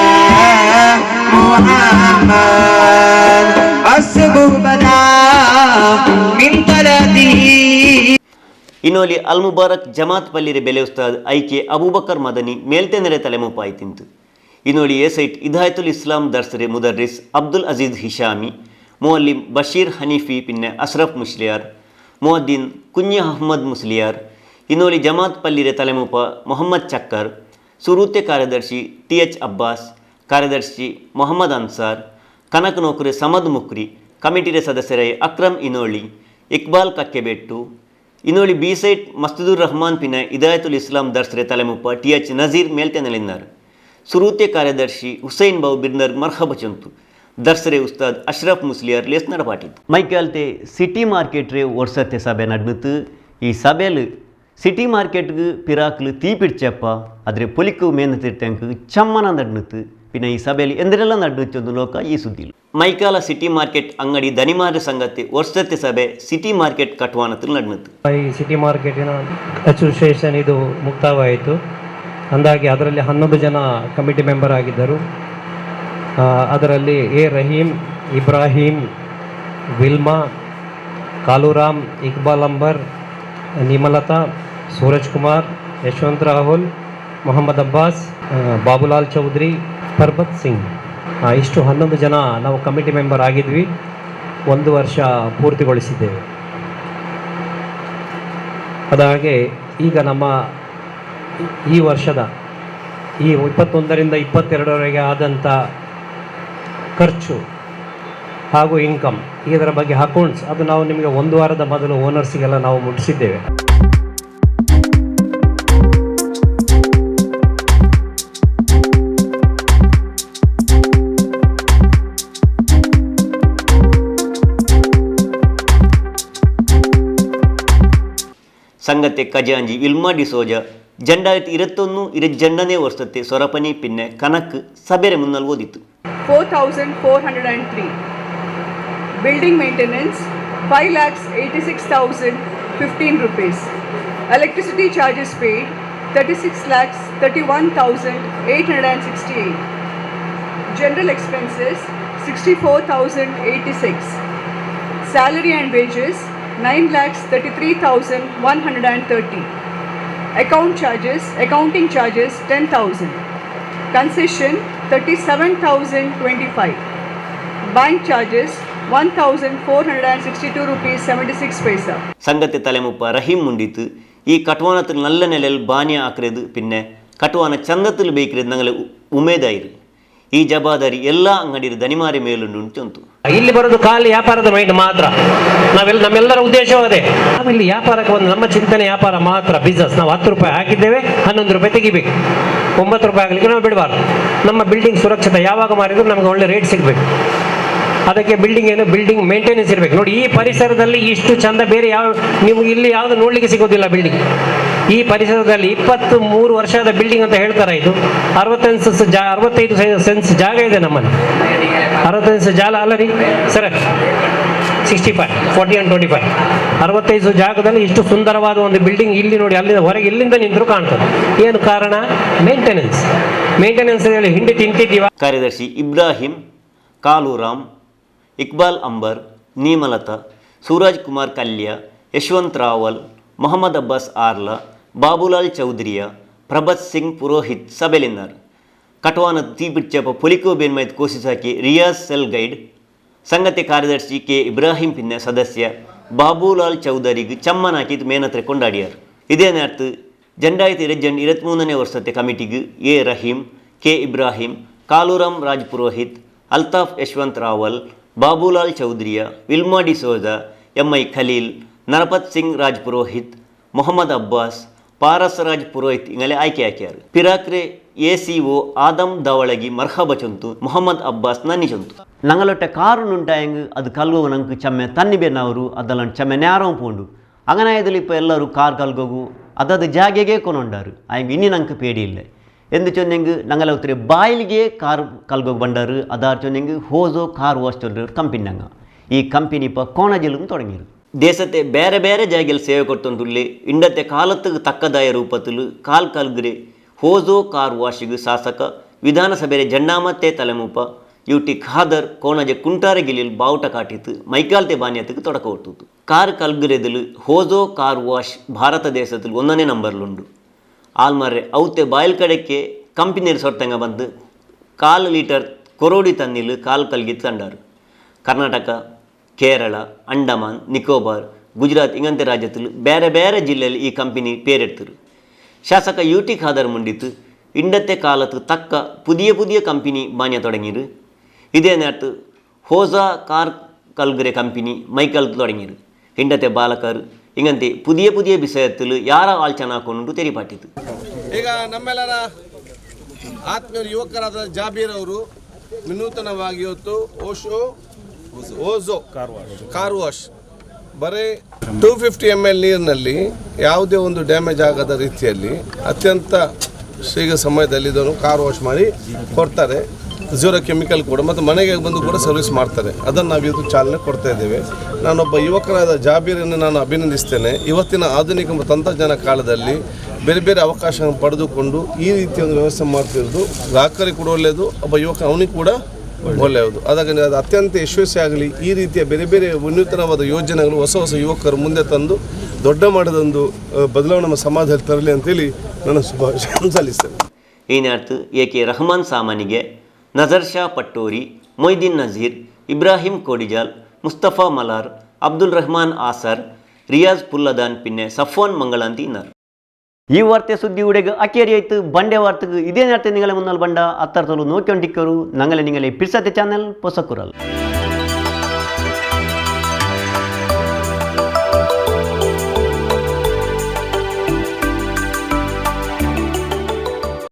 محمد. الصبح بدا من طلعته. ಇನ್ನೋಲಿ ಅಲ್ ಮುಬಾರಕ್ ಜಮಾತ್ ಪಲ್ಲಿರೆ ಬೆಲೆ ಉಸ್ತಾದ್ ಐಕೆ ಅಬೂಬಕರ್ ಮದನಿ ಮೇಲ್ತೆನೆರೆ ತಲೆಮುಪಾಯಿ ತಿಂತು. ಇನ್ನೋಲಿ ಎಸೈಟ್ ಇದಾಯತುಲ್ ಇಸ್ಲಾಂ ದರ್ಸರೆ ಮುದರ್ರಿಸ್ ಅಬ್ದುಲ್ ಅಜೀಜ್ ಹಿಶಾಮಿ, ಮುಅಲ್ಲಿಮ್ ಬಶೀರ್ ಹನೀಫಿ ಪಿನ್ನೆ ಅಶ್ರಫ್ ಮುಸ್ಲಿಯಾರ್, ಮುಅದ್ದಿನ್ ಕುഞ്ഞ ಅಹ್ಮದ್ ಮುಸ್ಲಿಯಾರ್, ಇನ್ನೋಲಿ ಜಮಾತ್ ಪಲ್ಲಿರೆ ತಲೆಮುಪ ಮೊಹಮ್ಮದ್ ಚಕ್ಕರ್, ಸುರೂತೆ ಕಾರ್ಯದರ್ಶಿ ಟಿ ಎಚ್ ಅಬ್ಬಾಸ್, ಕಾರ್ಯದರ್ಶಿ ಮೊಹಮ್ಮದ್ ಅನ್ಸಾರ್, ಕನಕ ನೌಕರಿ ಸಮದ್ ಮುಕ್ರಿ, ಕಮಿಟಿರೆ ಸದಸ್ಯರೈ ಅಕ್ರಮ್ ಇನೋಳಿ, ಇಕ್ಬಾಲ್ ಕಕ್ಕೆಬೆಟ್ಟು, ಇನ್ನೋಳಿ ಬಿ ಸೈಟ್ ಮಸ್ತಿದುರ್ ರಹಮಾನ್ ಪಿನ ಇದಾಯತುಲ್ ಇಸ್ಲಾಂ ದರ್ಸರೆ ತಲೆಮುಪ್ಪ ಟಿ ಎಚ್ ನಜೀರ್ ಮೇಲ್ತೆನಲಿನ್ನಾರ್. ಸುರೂತೆ ಕಾರ್ಯದರ್ಶಿ ಹುಸೈನ್ ಬಾವು ಬಿರ್ನರ್ ಮರ್ಹಬ ಚಂತು. ದರ್ಸರೆ ಉಸ್ತಾದ್ ಅಶ್ರಫ್ ಮುಸ್ಲಿಯಾರ್ ಲೇಸ್ ನಡಪಾಟಿತ್ತು. ಮೈಕಾಲ್ತೆ ಸಿಟಿ ಮಾರ್ಕೆಟ್ ರೇ ವರ್ಷತೆ ಸಭೆ ನಡ್ಮಿತ್ತು. ಈ ಸಭೆಲು ಸಿಟಿ ಮಾರ್ಕೆಟ್ಗೆ ಪಿರಾಕ್ಲು ತೀ ಪಿಡ್ಚಪ್ಪ ಆದರೆ ಪೊಲಿಕು ಮೇನತಿರ್ತಂಕ್ ಚಮ್ಮನ ನಡ್ಮಿತ್ತು. ಪಿನ ಈ ಸಭೆಯಲ್ಲಿ ಎಂದರೆಲ್ಲ ನಡ್ಮಿತ್ತೊಂದು ಲೋಕ ಈ ಸುದ್ದಿಲು. ಮೈಕಾಲ ಸಿಟಿ ಮಾರ್ಕೆಟ್ ಅಂಗಡಿ ದನಿಮಾರ ಸಂಗತಿ ವರ್ಷತೆ ಸಭೆ ಸಿಟಿ ಮಾರ್ಕೆಟ್ ಕಟ್ವಾನത്തിൽ ನಡ್ಮಿತ್ತು. ಈ ಸಿಟಿ ಮಾರ್ಕೆಟಿನ ಅಸೋಸಿಯೇಷನ್ ಇದು ಮುಕ್ತಾಯವಾಯಿತು. ಅಂದಾಗೆ ಅದರಲ್ಲಿ 11 ಜನ ಕಮಿಟಿ ಮೆಂಬರ್ ಆಗಿದ್ದರು. ಅದರಲ್ಲಿ A Rahim, Ibrahim, Wilma, Kaluram, Iqbal Ambar, Nimalatha, Suraj Kumar, Yashwant Rahul, Mohammed Abbas, Babulal Chaudhary, Parbat Singh, ಇಷ್ಟು 11 ಜನ ನಾವು ಕಮಿಟಿ ಮೆಂಬರ್ ಆಗಿದ್ವಿ. 1 ವರ್ಷ ಪೂರ್ತಿಗೊಳಿಸಿದ್ದೇವೆ. ಅದಾಗೆ ಈಗ ನಮ್ಮ ಈ ವರ್ಷದ ಈ 21ರಿಂದ 22ರವರೆಗೆ ಆದಂಥ ಖರ್ಚು ಹಾಗೂ ಇನ್ಕಮ್ ಇದರ ಬಗ್ಗೆ ಅಕೌಂಟ್ಸ್ ಅದು ನಾವು ನಿಮಗೆ 1 ವಾರದ ಮೊದಲು ಓನರ್ಸಿಗೆಲ್ಲ ನಾವು ಮುಟ್ಟಿಸಿದ್ದೇವೆ. ಸಂಗತೆ ಖಜಾಂಜಿ ವಿಲ್ಮಾ ಡಿಸೋಜ 2021 22ನೇ ವರ್ಷത്തെ ಸೊರಪನಿ ಪಿನ್ನೆ ಕನಕ್ ಸಬೆರೆ ಮುನ್ನಲ್ ಓದಿತ್ತು. 4,403. Building maintenance 5,86,015 rupees. Electricity charges paid 36,31,868. General expenses 64,086. Salary and wages 9,33,130. Accounting charges 10,000. Concession 37,025. Bank charges 1,462 rupees 76 paisa. ಸಂಗತಿ ತಲೆಮುಪ್ಪ ರಹೀಂ ಮುಂಡಿತು ಈ ಕಟ್ವಾನത്തിൽ നല്ല ನೆಲೆಯಲ್ಲಿ ಬಾನ್ಯ ಆಕ್ರೆದು പിന്നെ ಕಟ್ವಾನ ಚಂದത്തിൽ ಬೇಕ್ರೆದು ನಂಗಲೆ ಉಮೇದಾಯಿರು. ಈ ಜವಾಬ್ದಾರಿ ಎಲ್ಲ ಅಂಗಡಿ ದನಿಮಾರಿ ಮೇಲುಂಟು. ಇಲ್ಲಿ ಬರೋದು ಖಾಲಿ ವ್ಯಾಪಾರದ ಮೈಂಡ್ ಮಾತ್ರ. ನಾವೆಲ್ಲ ನಮ್ಮೆಲ್ಲರ ಉದ್ದೇಶ ಅದೇ. ನಾವಿಲ್ಲಿ ವ್ಯಾಪಾರಕ್ಕೆ ಒಂದು ನಮ್ಮ ಚಿಂತನೆ ವ್ಯಾಪಾರ ಮಾತ್ರ, ಬಿಸ್ನೆಸ್. ನಾವು 10 ರೂಪಾಯಿ ಹಾಕಿದ್ದೇವೆ, 11 ರೂಪಾಯಿ ತೆಗಿಬೇಕು, 9 ರೂಪಾಯಿ ಆಗಲಿಕ್ಕೆ ನಾವು ಬಿಡಬಾರ್ದು. ನಮ್ಮ ಬಿಲ್ಡಿಂಗ್ ಸುರಕ್ಷಿತ, ಯಾವಾಗ ಮಾರಿದ್ರು ನಮಗೆ ಒಳ್ಳೆ ರೇಟ್ ಸಿಗಬೇಕು. ಅದಕ್ಕೆ ಬಿಲ್ಡಿಂಗ್ ಏನು, ಬಿಲ್ಡಿಂಗ್ ಮೇಂಟೆನೆನ್ಸ್ ಇರಬೇಕು. ನೋಡಿ, ಈ ಪರಿಸರದಲ್ಲಿ ಇಷ್ಟು ಚಂದ ಬೇರೆ ಯಾವ ನಿಮ್ಗೆ ಇಲ್ಲಿ ಯಾವುದು ನೋಡಲಿಕ್ಕೆ ಸಿಗೋದಿಲ್ಲ ಬಿಲ್ಡಿಂಗ್. ಈ ಪರಿಸರದಲ್ಲಿ 23 ವರ್ಷದ ಬಿಲ್ಡಿಂಗ್ ಅಂತ ಹೇಳ್ತಾರೆ. ಇದು 65 ಸೆನ್ಸ್ ಜಾಗ ಇದೆ ನಮ್ಮಲ್ಲಿ. 65 ಜಾಲ ಅಲ್ಲ ರೀ ಸರ್, 65, 40 and 25. 65 ಜಾಗದಲ್ಲಿ ಇಷ್ಟು ಸುಂದರವಾದ ಒಂದು ಬಿಲ್ಡಿಂಗ್ ಇಲ್ಲಿ ನೋಡಿ, ಅಲ್ಲಿಂದ ಹೊರಗೆ ಇಲ್ಲಿಂದ ನಿಂತರೂ ಕಾಣ್ತದೆ. ಏನು ಕಾರಣ? ಮೇಂಟೆನೆನ್ಸ್. ಮೇಂಟೆನೆನ್ಸ್ ಹೇಳಿ ಹಿಂಡಿ ತಿಂತಿದ್ದೀವ. ಕಾರ್ಯದರ್ಶಿ ಇಬ್ರಾಹಿಂ, ಕಾಲೂರಾಮ್, ಇಕ್ಬಾಲ್ ಅಂಬರ್, ನೀಮಲತಾ, ಸೂರಜ್ ಕುಮಾರ್ ಕಲ್ಯ, ಯಶವಂತ್ ರಾವಲ್, ಮೊಹಮ್ಮದ್ ಅಬ್ಬಾಸ್ ಆರ್ಲಾ, ಬಾಬುಲಾಲ್ ಚೌಧರಿಯ, ಪ್ರಭತ್ ಸಿಂಗ್ ಪುರೋಹಿತ್ ಸಭೆಲಿನ್ನಾರು. ಕಟ್ವಾನ ತೀಪಿಡ್ಚಪ ಪೊಲಿಕೋ ಬೇನ್ಮೈತ್ ಕೋಶಿಸಾಕಿ ರಿಯಾಜ್ ಸೆಲ್ ಗೈಡ್, ಸಂಗತಿ ಕಾರ್ಯದರ್ಶಿ ಕೆ ಇಬ್ರಾಹಿಂ ಪಿನ್ನ ಸದಸ್ಯ ಬಾಬುಲಾಲ್ ಚೌಧರಿಗೆ ಚಮ್ಮನಾಕಿ ಮೇನತ್ರೆ ಕೊಂಡಾಡಿಯಾರು. ಇದೇ ನೇರ್ತು 2023ನೇ ವರ್ಷത്തെ ಕಮಿಟಿಗೆ A Rahim, K Ibrahim, Kaluram Raj Purohit, Altaf Yashwant Rawal, Babulal ಚೌಧರಿಯ, Wilma D'Souza, MI Khaleel, Narpat Singh Raj Purohit, Mohammed Abbas, Paras Raj Purohit ಇಂಗಲೆ ಆಯ್ಕೆ ಹಾಕ್ಯಾರು. ಪಿರಾಕ್ರೆ ACO Adam ದವಳಗಿ ಮರ್ಹಬ ಚೊಂತು, ಮೊಹಮ್ಮದ್ ಅಬ್ಬಾಸ್ ನನ್ನಿ ಚೊಂತು. ನಂಗಲೊಟ್ಟೆ ಕಾರು ನುಂಟಾಯಂಗ್ ಅದು ಕಲ್ಗೋಗು ನಂಗೆ ಚಮ್ಮೆ ತನ್ನಿ ಬೇನವರು ಅದೆಲ್ಲ ಚಮ್ಮೆ ನ್ಯಾರಂ ಪೋಂಡು. ಅಂಗನಾಯದಲ್ಲಿ ಇಪ್ಪ ಎಲ್ಲರೂ ಕಾರ್ ಕಲ್ಗೋಗು ಅದದು ಜಾಗೆಗೆ ಕೊನೊಂಡಾರು. ಆಯಂಗ್ ಇನ್ನಿ ನಂಗೆ ಪೇಡಿ ಇಲ್ಲ ಎಂದು ಚೊನ್ನೆಂಗ್ ನಂಗಲ ಉತ್ತರೆ ಬಾಯಿಲಿಗೆ ಕಾರ್ ಕಲ್ಗೋಗು ಬಂಡಾರು. ಅದಾರು ಚೊನ್ನೆಂಗ್ ಹೋಜೋ ಕಾರ್ ವಾಶ್ ಚೊಲ್ರು ಕಂಪಿನಂಗ. ಈ ಕಂಪನಿ ಪ ಕೋಣಜೆಲು ತೊಡಗಿರು. ದೇಶತೆ ಬೇರೆ ಬೇರೆ ಜಾಗೆಲ್ ಸೇವೆ ಕೊಡ್ತೊಂದುಲ್ಲೆ ಇಂಡತೆ ಕಾಲತ್ತಿಗೆ ತಕ್ಕದಾಯ ರೂಪತಲು ಕಾಲ್ ಕಲ್ಗ್ರೆ ಹೋಜೋ ಕಾರ್ ವಾಶಿಗೆ ಶಾಸಕ ವಿಧಾನಸಭೆ ಜಂಡಾಮತ್ತೆ ತಲೆಮೂಪ ಯುಟಿ ಖಾದರ್ ಕೋಣಜೆ ಕುಂಟಾರಗಿಲಿಲ್ ಬಾವುಟ ಕಾಟಿತ್ತು ಮೈಕಾಲ್ತೆ ಬಾನ್ಯತೆಗೆ ತೊಡಕ ಹೊಟ್ಟುತ್ತು. ಕಾರ್ ಕಲ್ಗುರೆದಲು ಹೋಜೋ ಕಾರ್ ವಾಶ್ ಭಾರತ ದೇಶದಲ್ಲಿ 1ನೇ ನಂಬರ್ಲುಂಡು. ಆಲ್ಮರ್ರೆ ಔತೆ ಬಾಯಿಲ್ ಕಡೆಕ್ಕೆ ಕಂಪನಿಯರು ಸೊಟ್ಟಂಗ ಬಂದು 1/4 ಲೀಟರ್ ಕೊರೋಡಿ ತನ್ನಿಲು ಕಾಲ್ ಕಲ್ಗಿ ತಂಡಾರು. ಕರ್ನಾಟಕ, ಕೇರಳ, ಅಂಡಮಾನ್ ನಿಕೋಬಾರ್, ಗುಜರಾತ್ ಇಂಗಂತೆ ರಾಜ್ಯದಲ್ಲಿ ಬೇರೆ ಬೇರೆ ಜಿಲ್ಲೆಯಲ್ಲಿ ಈ ಕಂಪನಿ ಪೇರೆಡ್ತರು. ಶಾಸಕ ಯು ಟಿ ಖಾದರ್ ಮುಂಡಿತ್ತು ಇಂಡತ್ತೆ ಕಾಲತ್ತು ತಕ್ಕ ಪುದಿಯ ಪುದಿಯ ಕಂಪನಿ ಬಾನ್ಯ ತೊಡಗಿರು. ಇದೇ ನೇರ್ತು ಹೋಜಾ ಕಾರ್ ಕಲ್ಗರೆ ಕಂಪನಿ ಮೈಕಲ್ ತೊಡಗಿರು. ಹಿಂಡತೆ ಬಾಲಕರು ಇಂಗಂತೆ ಪುದಿಯ ಪುದಿಯ ವಿಷಯತ್ತಲು ಯಾರ ಆಳ್ಚನ ಹಾಕೊಂಡು ತೆರಿಪಾಟಿತು. ಈಗ ನಮ್ಮೆಲ್ಲರ ಆತ್ಮೀಯ ಯುವಕರಾದ ಜಾಬೀರ್ ಅವರು ವಿನೂತನವಾಗಿ ಇವತ್ತು ಓಶೋ ಓಝೋ ಕಾರ್ ವಾಶ್ ಬರೀ 250 ml ನೀರಿನಲ್ಲಿ ಯಾವುದೇ ಒಂದು ಡ್ಯಾಮೇಜ್ ಆಗದ ರೀತಿಯಲ್ಲಿ ಅತ್ಯಂತ ಶೀಘ್ರ ಸಮಯದಲ್ಲಿ ಇದನ್ನು ಕಾರ್ ವಾಶ್ ಮಾಡಿ ಕೊಡ್ತಾರೆ. ಝೀರೋ ಕೆಮಿಕಲ್ ಕೂಡ ಮತ್ತು ಮನೆಗೆ ಬಂದು ಕೂಡ ಸರ್ವಿಸ್ ಮಾಡ್ತಾರೆ. ಅದನ್ನು ನಾವು ಇವತ್ತು ಚಾಲನೆ ಕೊಡ್ತಾ ಇದ್ದೇವೆ. ನಾನೊಬ್ಬ ಯುವಕನಾದ ಜಾಬೀರನ್ನು ನಾನು ಅಭಿನಂದಿಸ್ತೇನೆ. ಇವತ್ತಿನ ಆಧುನಿಕ ತಂತ್ರಜ್ಞಾನ ಕಾಲದಲ್ಲಿ ಬೇರೆ ಬೇರೆ ಅವಕಾಶವನ್ನು ಪಡೆದುಕೊಂಡು ಈ ರೀತಿಯ ಒಂದು ವ್ಯವಸ್ಥೆ ಮಾಡ್ತಿರೋದು ಗ್ರಾಹಕರಿಗೆ ಕೂಡ ಒಳ್ಳೆಯದು, ಒಬ್ಬ ಯುವಕ ಅವನಿಗೆ ಕೂಡ ಒಳ್ಳೆಯದು. ಅದಾಗಿ ಅದು ಅತ್ಯಂತ ಯಶಸ್ವಿ ಆಗಲಿ. ಈ ರೀತಿಯ ಬೇರೆ ಬೇರೆ ವಿನೂತನವಾದ ಯೋಜನೆಗಳು ಹೊಸ ಹೊಸ ಯುವಕರು ಮುಂದೆ ತಂದು ದೊಡ್ಡ ಮಟ್ಟದೊಂದು ಬದಲಾವಣೆ ನಮ್ಮ ಸಮಾಜದಲ್ಲಿ ತರಲಿ ಅಂತೇಳಿ ನಾನು ಶುಭಾಶಯ ಸಲ್ಲಿಸ್ತೇನೆ. ಈ ನೇರ್ತು ಎ ಕೆ ರಹಮಾನ್ ಸಾಮಾನಿಗೆ, ನಜರ್ ಶಾ ಪಟ್ಟೋರಿ, ಮೊಯ್ದೀನ್ ನಜೀರ್, ಇಬ್ರಾಹಿಂ ಕೋಡಿಜಾಲ್, ಮುಸ್ತಫಾ ಮಲಾರ್, ಅಬ್ದುಲ್ ರಹಮಾನ್ ಆಸರ್, ರಿಯಾಜ್ ಪುಲ್ಲದಾನ್ ಪಿನ್ನೆ ಸಫ್ವಾನ್ ಮಂಗಳಾಂತಿ ಇನ್ನಾರು. ಈ ವಾರ್ತೆ ಸುದ್ದಿ ಉಡೆಗೆ ಅಕೇರಿ ಆಯ್ತು. ಬಂಡೆ ವಾರ್ತೆಗೆ ಇದೇ നേരത്തെ നിങ്ങളെ മുന്നാൽ ಬಂಡ ಅತ್ತರ್ತಲು ನೋಕ್ಕೊಂಡಿಕ್ಕರು ನಂಗಲೆ ನಿಂಗಲೆ ಪಿರ್ಸತೆ ಚಾನೆಲ್ ಪೊಸಕುರಲ್.